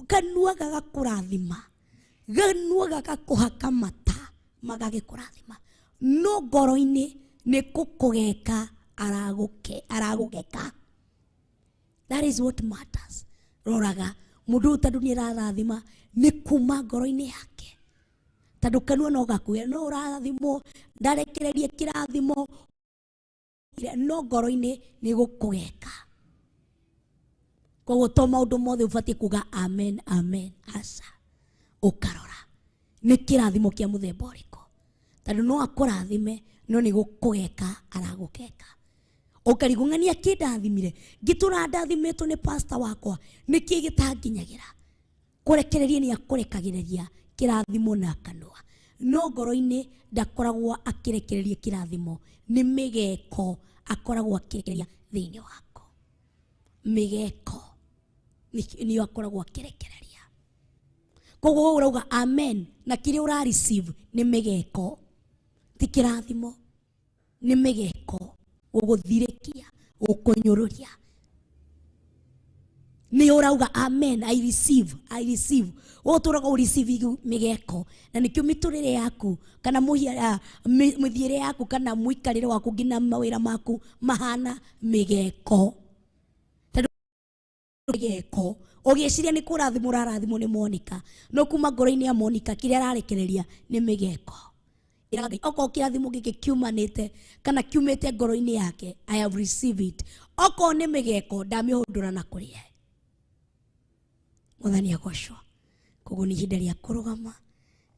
kanua gagakũrathima, kanua gagakũhaka mata magagĩkũrathima, no ngoro-inĩ nĩ gũkũgeka aragũgeka. That is what matters. Roraga mũndũ ũyũ tondũ nĩ ararathima nĩ kuma ngoro-inĩ yake, tondũ kanua no gakuhe no ũrathimwo, ndarekererie kĩrathimo, no ngoro-inĩ nĩ gũkũgeka. Koguo to maũndũ mothe ũbatiĩ kuga amen amen, aca. Ũkarora nĩ kĩrathimo kĩa mũthemba ũrĩkũ, tondũ no akũrathime no nĩ gũkũgeka aragũgeka. Ũkarigwo ng'ania kĩ ndathimire, ngĩtũra ndathimĩtwo nĩ pastor wakwa, nĩkĩ gĩtanginyagĩra? Kũrekereria nĩ akũrekagĩrĩria kĩrathimo na kanua, no ngoro-inĩ ndakoragwo akĩrekereria kĩrathimo, nĩ mĩgeko akoragwo akĩrekereria thĩinĩ wako. Mĩgeko nĩyo akoragwo akĩrekereria. Koguo wewe ũrauga amen na kĩrĩa ũra receive nĩ mĩgeko, ti kĩrathimo, nĩ mĩgeko gũgũthirĩkia, gũkũnyũrũria. Nĩ ũrauga amen, I receive, I receive. Wewe ũtũraga ũ receive mĩgeko, na nĩkĩo mĩtũrĩre yaku kana mĩthiĩre yaku kana mũikarĩre waku nginya mawĩra maku mahana mĩgeko. Tondũ mĩgeko ũgĩciria nĩ kũrathimwo ũrarathimwo nĩ Monica, no kuma ngoro-inĩ ya Monica kĩrĩa ararekereria nĩ mĩgeko. Ĩraga Ngai, okorwo kĩrathimo gĩkĩ kiumanĩte kana kiumĩte ngoro-inĩ yake, I have received it. Okorwo nĩ mĩgeko ndamĩhũndũra na kũrĩa. Mwathani agocwo. Koguo nĩ ihinda rĩa kũrũgama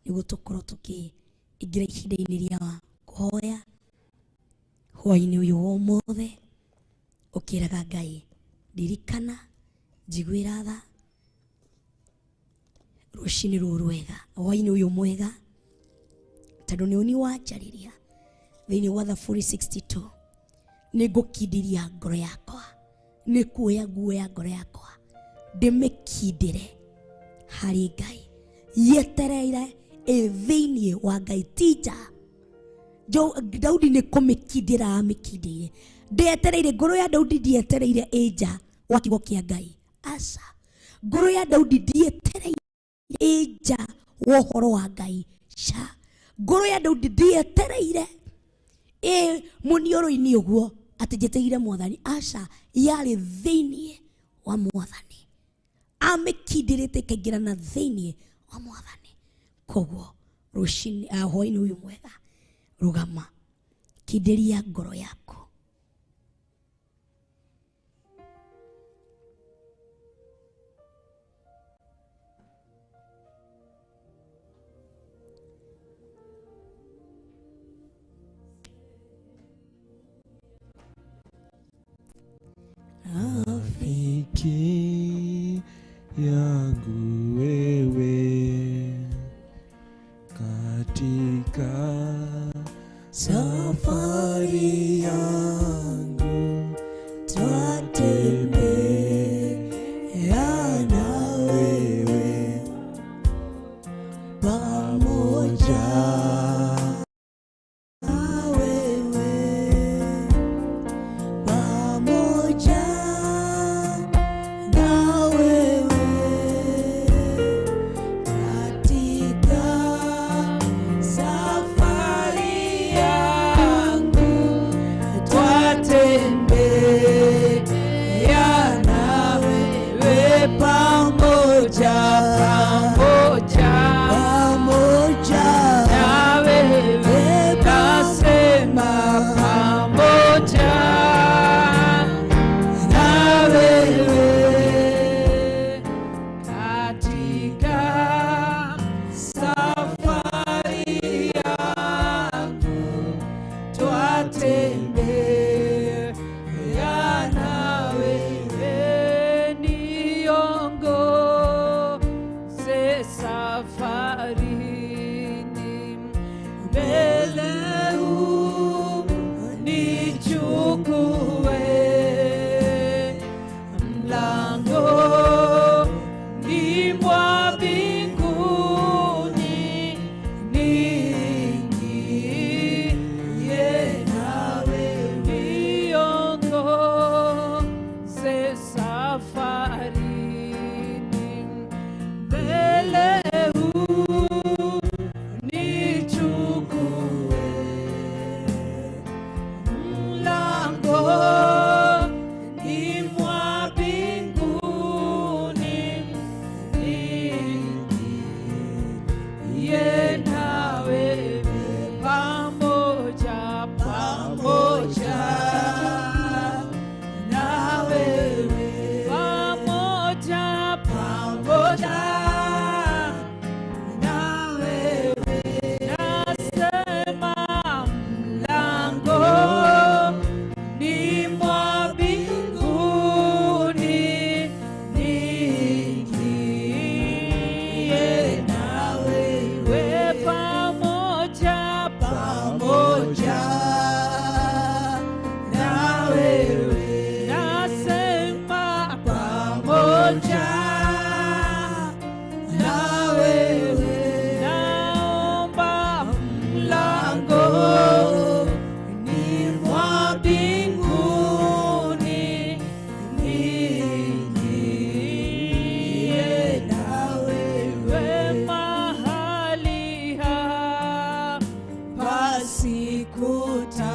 nĩguo tũkorwo tũkĩingĩra ihinda-inĩ rĩa kũhoya hwaĩ-inĩ ũyũ wa ũmũthĩ, ũkĩraga Ngai ndirikana, njiguĩra tha rũcinĩ rũrũ rwega, hwaĩ-inĩ ũyũ mwega, tondũ nĩ ũni wanjarĩria thĩinĩ wa Thaburi 62, nĩ ngũkindiria ngoro yakwa, nĩ kuoya nguoya ngoro yakwa ndĩmĩkindĩre harĩ Ngai, yetereire ĩ thĩinĩ wa Ngai, ti nja. Daudi nĩ kũmĩkindĩra amĩkindĩire, ndĩetereire ngoro ya Daudi ndĩetereire ĩ nja wa kiugo kĩa Ngai, aca. Ngoro ya Daudi ndĩetereire ĩ nja wa ũhoro wa Ngai, ca. Ngoro ya Daudi ndĩetereire ĩ mũniũrũ-inĩ ũguo atĩ njetereire Mwathani, aca, yarĩ thĩinĩ wa Mwathani, amĩkindĩrĩte ĩkaingĩra na thĩinĩ wa Mwathani. Koguo rũcinĩ, hwaĩ-inĩ ũyũ mwega, rũgama, kindĩria ngoro yaku. Rafiki yangu wewe, katika safari yangu twatembea na wewe pamoja na wewe, pamoja na wewe, katika safari yangu twatembea Pamoja na wewe, naomba mlango ni mwa mbinguni niingie na wewe, mahali hapa sikutaka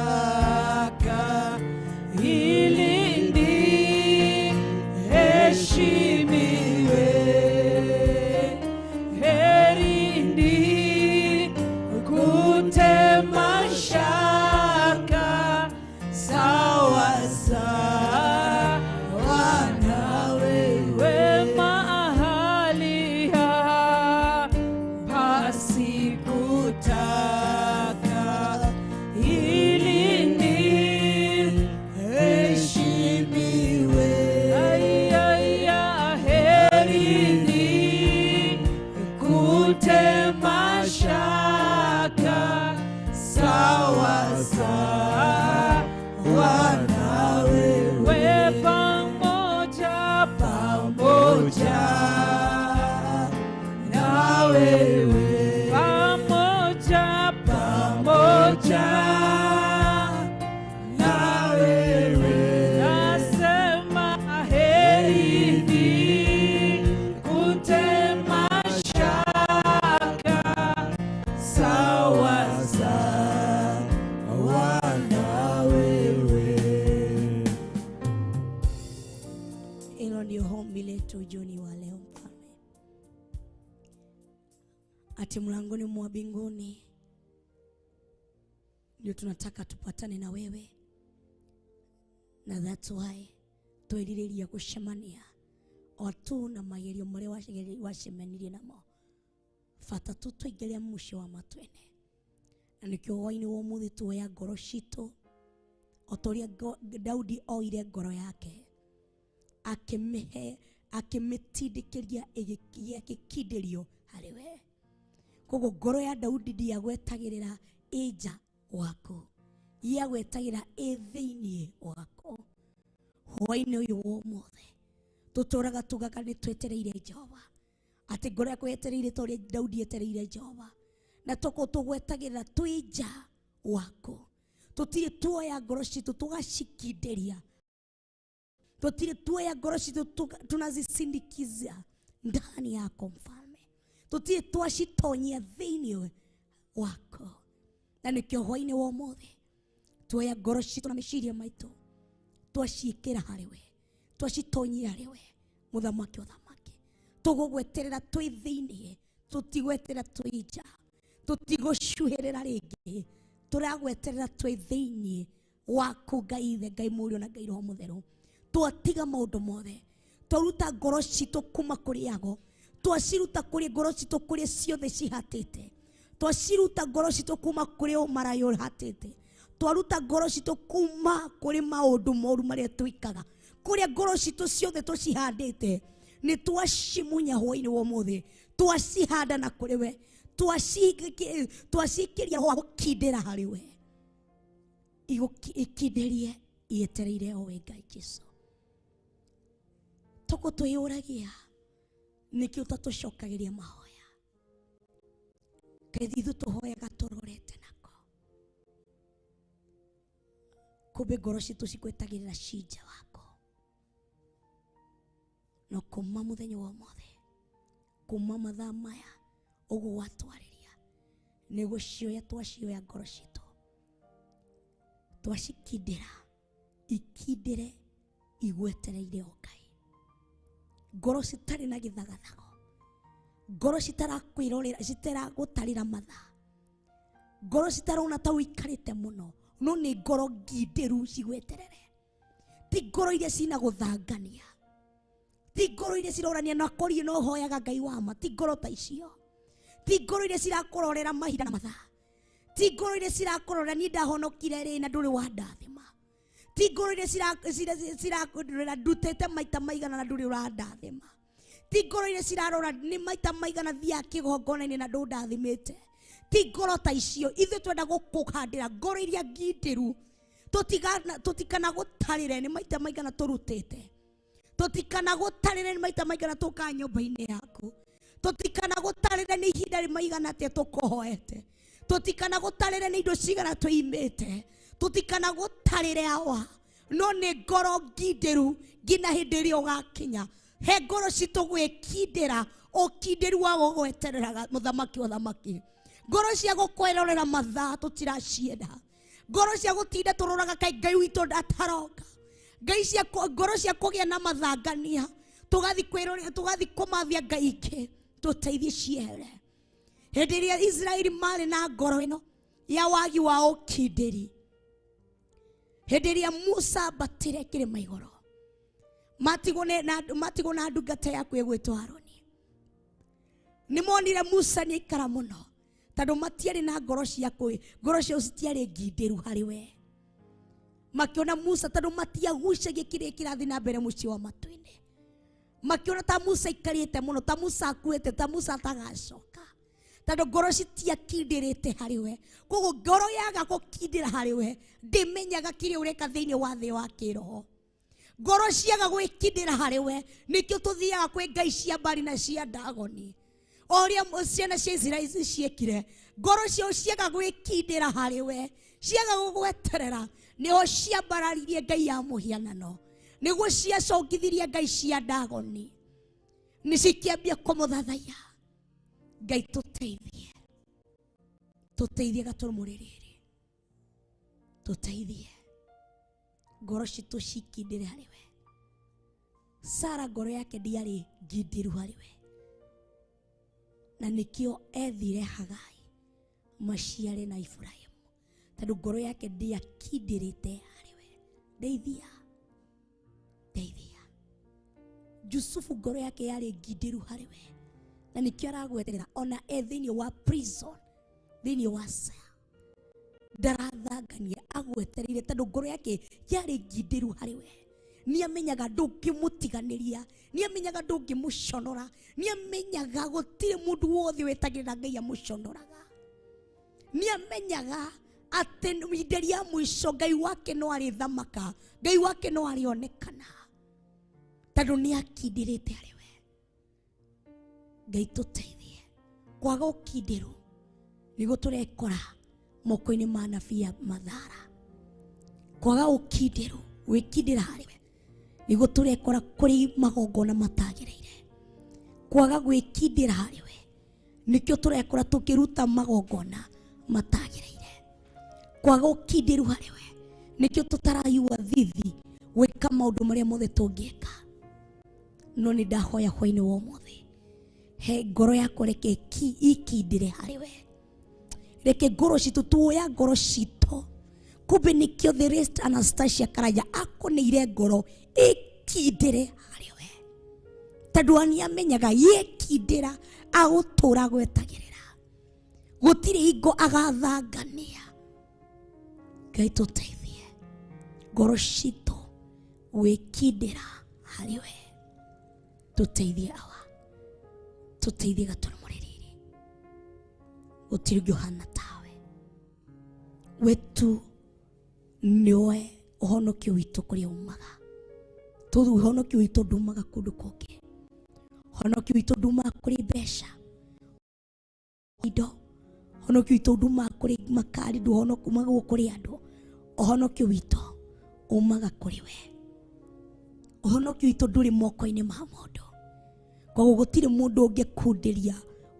ili niheshimiwe, heri nikute mashaka sawa sawa na wewe, mahali hapa sikutaka ili niheshimiwe. Ai, ai, ai, heri nikute mashaka sawa sawa na wewe, pamoja pamoja na wewe, pamoja pamoja na wewe, nasema heri nikute mashaka sawa sawa na wewe. Hilo ndio ombi letu jioni wa leo Mfalme, ati mlangoni mwa mbinguni ndio tunataka tupatane na wewe, na that's why twerirĩria gũcemania o tu na magerio marĩa wacemanirie namo, bata tu tũingĩre mũciĩ wa matwene, na nĩkĩo hwaĩ-inĩ wa ũmũthĩ tuoya ngoro citũ o ta ũrĩa Daudi oire ngoro yake akĩmĩhe akĩmĩtindĩkĩria ĩgĩkindĩrio harĩ we. Koguo ngoro ya Daudi ndĩagwetagĩrĩra ĩ nja waku, yagwetagĩrĩra ĩ thĩinĩ waku. Hwaĩ-inĩ ũyũ wa ũmũthĩ tũtũraga tugaga nĩ twetereire Jehova, atĩ ngoro yakwa yetereire ta ũrĩa Daudi etereire Jehova, na tũkorwo tũgwetagĩrĩra twĩ nja waku. Tũtirĩ tuoya ngoro citũ tũgacikindĩria, tũtirĩ tuoya ngoro citũ tunazisindikiza ndani yako Mfalme, tũtirĩ twacitonyia thĩinĩ wako. Na nĩkĩo hwaĩ-inĩ wa ũmũthĩ tuoya ngoro citũ na meciria maitũ twaciĩkĩra harĩ we, twacitonyia harĩ we mũthamaki ũthamaki. Tũgũgweterera twĩ thĩinĩ, tũtigweterera twĩ nja, tũtigũcuhĩrĩra rĩngĩ, tũragweterera twĩ thĩinĩ waku Ngai Ithe, Ngai Mũriũ na Ngai Roho Mũtheru. Twatiga maũndũ mothe, twaruta ngoro citũ kuma kũrĩ ago, twaciruta kũrĩ ngoro citũ kũrĩa ciothe cihatĩte, twaciruta ngoro citũ kuma kũrĩ ũmaraya ũhatĩte, twaruta ngoro citũ kuma kũrĩ maũndũ moru marĩa twĩkaga, kũrĩa ngoro citũ ciothe tũcihandĩte nĩ twacimunya hwaĩ-inĩ wa ũmũthĩ, twacihanda na kũrĩ we, twacikĩria roho wa gũkindĩra harĩ we, ikindĩrie ietereire o we Ngai Jesũ. Tũkũ twĩyũragia nĩkĩ ũtatũcokagĩria mahoya, kaĩ ithuĩ tũhoyaga tũrorete nako, kumbe ngoro citũ cigwetagĩrĩra ci nja wako. No kuma mũthenya wa ũmũthĩ, kuma mathaa maya ũguo watwarĩria, nĩ gũcioya twacioya ngoro citũ, twacikindĩra, ikindĩre igwetereire o Ngai. Ngoro citarĩ na gĩthagathago, ngoro citarakwĩrorera, citaragũtarĩra mathaa, ngoro citarona ta ũikarĩte mũno, no nĩ ngoro ngindĩru cigweterere. Ti ngoro iria cina gũthangania, ti ngoro iria cirorania na korie no hoyaga Ngai wa ma, ti ngoro ta icio, ti ngoro iria cirakũrorera mahinda na mathaa, ti ngoro iria cirakũrorera niĩ ndahonokire rĩ na ndũrĩ wandathima, ti ngoro iria cirakũrorera ndutĩte maita maigana na ndũrĩ ũrandathima, ti ngoro iria cirarora nĩ maita maigana thiaga kĩgongona-inĩ na ndũndathimĩte, ti ngoro ta icio. Ithuĩ twenda gũkũhandĩra ngoro iria ngindĩru, tũtikana gũtarĩre nĩ maita maigana tũrutĩte, Tũtikanagũtarĩre nĩ maita maigana tũkaga nyũmba-inĩ yaku. Tũtikanagũtarĩre nĩ ihinda maigana atĩa tũkũhoete. Tũtikanagũtarĩre nĩ indo cigana twĩimĩte. Tũtikanagũtarĩre awa. No nĩ ngoro ngindĩru nginya hĩndĩ ĩrĩa ũgakinya. He ngoro citũ gwĩkindĩra ũkindĩru wa gũgweterera mũthamaki wa thamaki. Ngoro cia gũkwerorera mathaa tũtiracienda. Ngoro cia gũtinda tũroraga kaĩ Ngai witũ ndataroka. Ngai cia ngoro cia kũgĩa na mathangania tũgathi kwĩrorera tũgathi kũmathia Ngai ingĩ tũteithie ciehere. Hĩndĩ ĩrĩa Israeli marĩ na ngoro ĩno ya wagi wa ũkindĩri, hĩndĩ ĩrĩa Musa ambatire kĩrĩma igũrũ matigwo na ndungata yaku ĩgwĩtwo Harũni, nĩmonire Musa nĩaikara mũno tondũ matiarĩ na ngoro cia ngoro ciao citiarĩ ngindĩru harĩ we. Makiona Musa tondũ matiagucagia kĩrĩa kĩrathiĩ na mbere mũciĩ wa matu-inĩ. Makiona ta Musa aikarĩte mũno, ta Musa akuĩte, ta Musa atagacoka, tondũ ngoro citiakindĩrĩte harĩ we. Koguo ngoro yaga gũkindĩra harĩ we ndĩmenyaga kĩrĩa ũreka thĩinĩ wa thĩ wa kĩroho. Ngoro ciaga gwĩkindĩra harĩ we nĩkĩo tũthiaga kwĩ ngai cia Bali na cia Dagoni. O ũrĩa ciana cia Isiraeli ciekire, ngoro ciao ciaga gwĩkindĩra harĩ we, ciaga gũgweterera, nĩho ciambararirie ngai ya mũhianano, nĩguo ciacongithirie ngai cia Dagoni, nĩcikĩambia kũmũthathaiya. Ngai tũteithie, tũteithie gatũrũmũ rĩrĩ, tũteithie ngoro citũ cikindĩre harĩ we. Sara ngoro yake ndiarĩ ngindĩru harĩ we, na nĩkĩo ethire Hagai maciare na Ibrahimu, tondũ ngoro yake ndiakindĩrĩte harĩ we. Ndeithia, ndeithia. Jusufu ngoro yake yarĩ ngindĩru harĩ we, na nĩkĩo aragweterera ona e thĩinĩ wa prison, thĩinĩ wa cell, ndarathangania, agwetereire tondũ ngoro yake yarĩ ngindĩru harĩ we. Nĩamenyaga ndũngĩmũtiganĩria, nĩamenyaga ndũngĩmũconora, nĩamenyaga gũtirĩ mũndũ wothe wetagĩrĩra Ngai amũconoraga. Nĩamenyaga atĩ ihinda rĩa mũico Ngai wake no arĩthamaka, Ngai wake no arĩonekana, tondũ nĩakindĩrĩte harĩ we. Ngai tũteithie kwaga ũkindĩru nĩguo tũrekora moko-inĩ ma anabii a mathara. Kwaga ũkindĩru, gwĩkindĩra harĩ we nĩguo tũrekora kũrĩ magongona matagĩrĩire. Kwaga gwĩkindĩra harĩ we nĩkĩo tũrekora tũkĩruta magongona matagĩrĩire. Kwaga ũkindĩru harĩ we nĩkĩo tũtarayua thithi gwĩka maũndũ marĩa mothe tũngĩka. No nĩ ndahoya hwainĩ wa ũmũthĩ, he ngoro yakwa reke ikindĩre harĩ we. Reke ngoro citũ, tuoya ngoro citũ. Kumbe nĩkĩo the rest Anastasia Karanja akũneire ngoro ĩkindĩre harĩ we, tondũ nĩamenyaga yekindĩra agũtũra gwetagĩrĩra, gũtirĩ hingo agathangania. Ngai tũteithie ngoro citũ gwĩkindĩra harĩ we. Tũteithie awa, tũteithie gatũrũmũ rĩrĩ, gũtirĩ ũngĩ ũhana tawe. We tu nĩwe ũhonokio witũ kũrĩa umaga. Tondũ ũhonokio witũ ndumaga kũndũ kũngĩ. Ũhonokio witũ ndumaga kũrĩ mbeca, indo. Ũhonokio witũ ndumaga kũrĩ makari, ndumaga kũrĩ andũ. Ũhonokio witũ umaga kũrĩ we. Ũhonokio witũ ndũrĩ moko-inĩ ma mũndũ. Koguo gũtirĩ mũndũ ũngĩkundĩria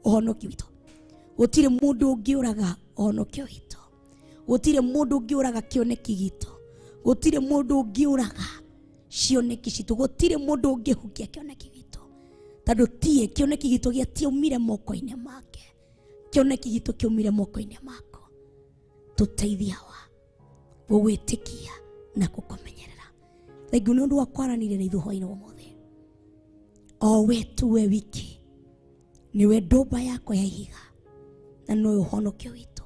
ũhonokio witũ, gũtirĩ mũndũ ũngĩũraga ũhonokio witũ, gũtirĩ mũndũ ũngĩũraga kĩoneki gitũ, gũtirĩ mũndũ ũngĩũraga cioneki citũ, gũtirĩ mũndũ ũngĩhukia kĩoneki gitũ, tondũ tie kĩoneki gitũ gĩatiaumire moko-inĩ make, kĩoneki gitũ kĩaumire moko-inĩ mako. Tũteithie awa gũgwĩtĩkia na gũkũmenyerera. Thengiũ nĩ ũndũ wa kwaranĩria na ithuĩ hwainĩ wa ũmũthĩ. O we tu we wiki niwe ndũmba yakwa ya ihiga na nĩwe ũhonokio witũ.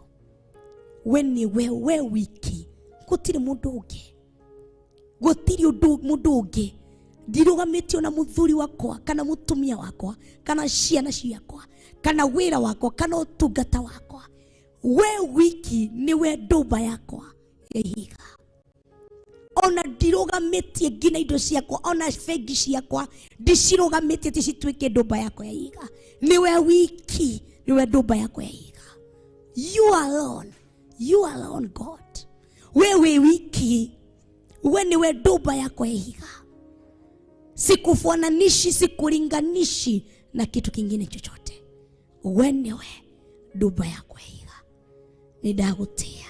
We nĩwe we wiki, gũtirĩ mũndũ ũngĩ, gũtirĩ ũndũ mũndũ ũngĩ. Ndirũgamĩtio na mũthuri wakwa kana mũtumia wakwa kana ciana ciakwa kana wĩra wakwa kana ũtungata wakwa. We wiki nĩwe ndũmba yakwa ya ihiga. Ona ndirũgamĩtie nginya indo ciakwa, ona bengi ciakwa ndicirũgamĩtie ti cituĩke ndũmba yakwa ya ihiga. Nĩwe wiki, nĩwe ndũmba yakwa ya ihiga. You alone, you alone God. We wĩ wiki, we nĩwe ndũmba yakwa ya ihiga. Sikufananishi, sikulinganishi na kitu kingine chochote. We nĩwe ndũmba yakwa ya ihiga. Nĩndagũtĩa,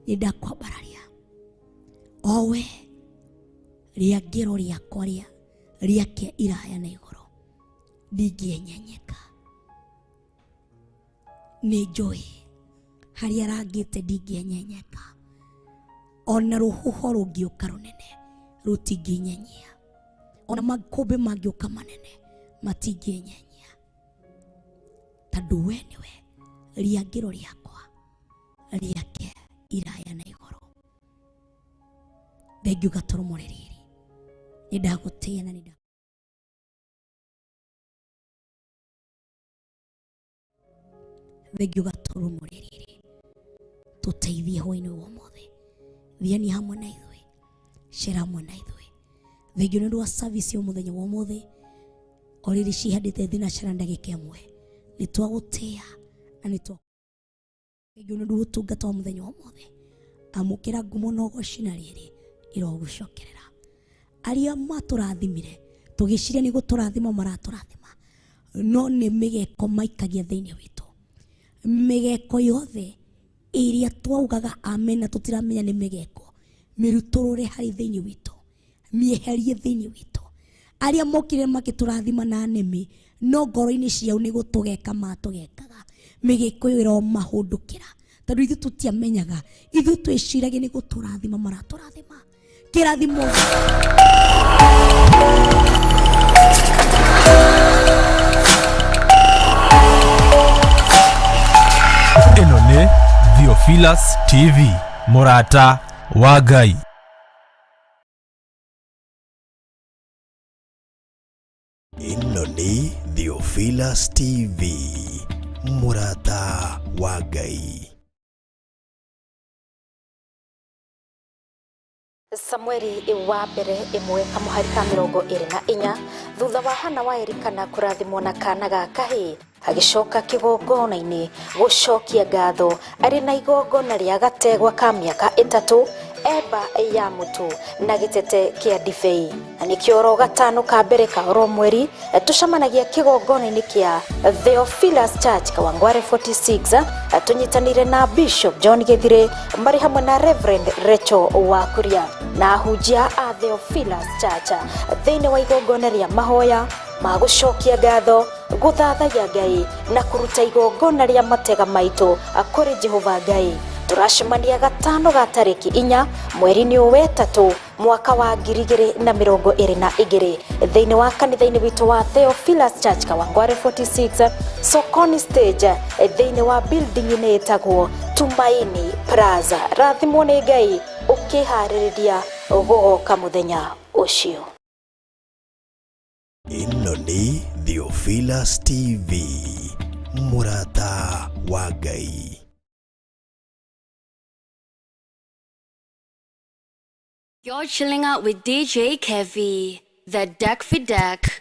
nĩndakwambararia. Owe rĩangĩro rĩakwa rĩake iraya na igũrũ, ndingĩenyenyeka. Nĩ njũĩ harĩa arangĩte ndingĩenyenyeka. Ona rũhuho rũngĩũka rũnene rũtingĩnyenyia, ona makũmbĩ mangĩũka manene matingĩnyenyia, tondũ we nĩwe rĩangĩro rĩakwa rĩake iraya na igũrũ. Thengiũ Gatũrũmo rĩrĩ, nĩndagũtĩĩa na nĩnda thengiũ Gatũrũmo rĩrĩ, tũteithie hwaĩ-inĩ wa ũmũthĩ. Thiani hamwe na ithuĩ, cera hamwe na ithuĩ. Thengiũ nĩ ũndũ wa service ya mũthenya wa ũmũthĩ, o rĩrĩ cihandĩte thinacara ndagĩka ĩmwe, nĩtwagũtĩĩa na nĩtwa thengiũ nĩ ũndũ wa ũtungata wa mũthenya wa ũmũthĩ. Amũkĩra ngumo na ũgoci na rĩrĩ irogũcokerera. Arĩa matũrathimire tũgĩciria nĩ gũtũrathima maratũrathima, no nĩ mĩgeko maikagia thĩinĩ witũ. Mĩgeko yothe ĩrĩa twaugaga amen na tũtiramenya nĩ mĩgeko, mĩrutũrũre harĩ thĩinĩ witũ, mĩeherie thĩinĩ witũ. Arĩa mokire makĩtũrathima na nĩmĩ, no ngoro-inĩ ciao nĩ gũtũgeka matũgekaga. Mĩgeko ĩyo ĩromahũndũkĩra, tondũ ithuĩ tũtiamenyaga, ithuĩ twĩciragia nĩ gũtũrathima maratũrathima. Kĩrathimo Ĩno nĩ Theophilus TV, mũrata wa Ngai. Ĩno nĩ Theophilus TV, mũrata wa Ngai. Samueli wa mbere ĩmwe kamũhari ka 24, thutha wa Hana wa Elikana kũrathimwo na kana ga kahĩĩ, agĩcoka kĩgongona-inĩ gũcokia ngatho arĩ na igongona rĩa gategwa ka mĩaka 3, eba ya mũtu na gĩtete kĩa ndibei. Na nĩkĩo oro gatano ka mbere ka oro mweri tũcemanagia kĩgongona-inĩ kĩa Theophilus Church Kawangware 46, tũnyitanĩire na Bishop John Gĩthire marĩ hamwe na Reverend Rachel Wakuria na ahunjia a Theophilus Church thĩinĩ wa igongona rĩa mahoya ma gũcokia ngatho, gũthathaiya Ngai na kũruta igongona rĩa matega maitũ kũrĩ Jehova Ngai. Tũracemania gatano ga tarĩki 4 mweri-inĩ ũyũ wetatũ mwaka wa 2022 thĩinĩ wa kanitha-inĩ witũ wa Theophilus Church Kawangware 46 Sokoni stage thĩinĩ wa building-inĩ ĩtagwo Tumaini Plaza. Rathimwo nĩ Ngai ũkĩharĩrĩria gũgoka mũthenya ũcio. Ĩno nĩ Theophilus TV, mũrata wa Ngai. You're chilling out with DJ Kevy, the deck for deck.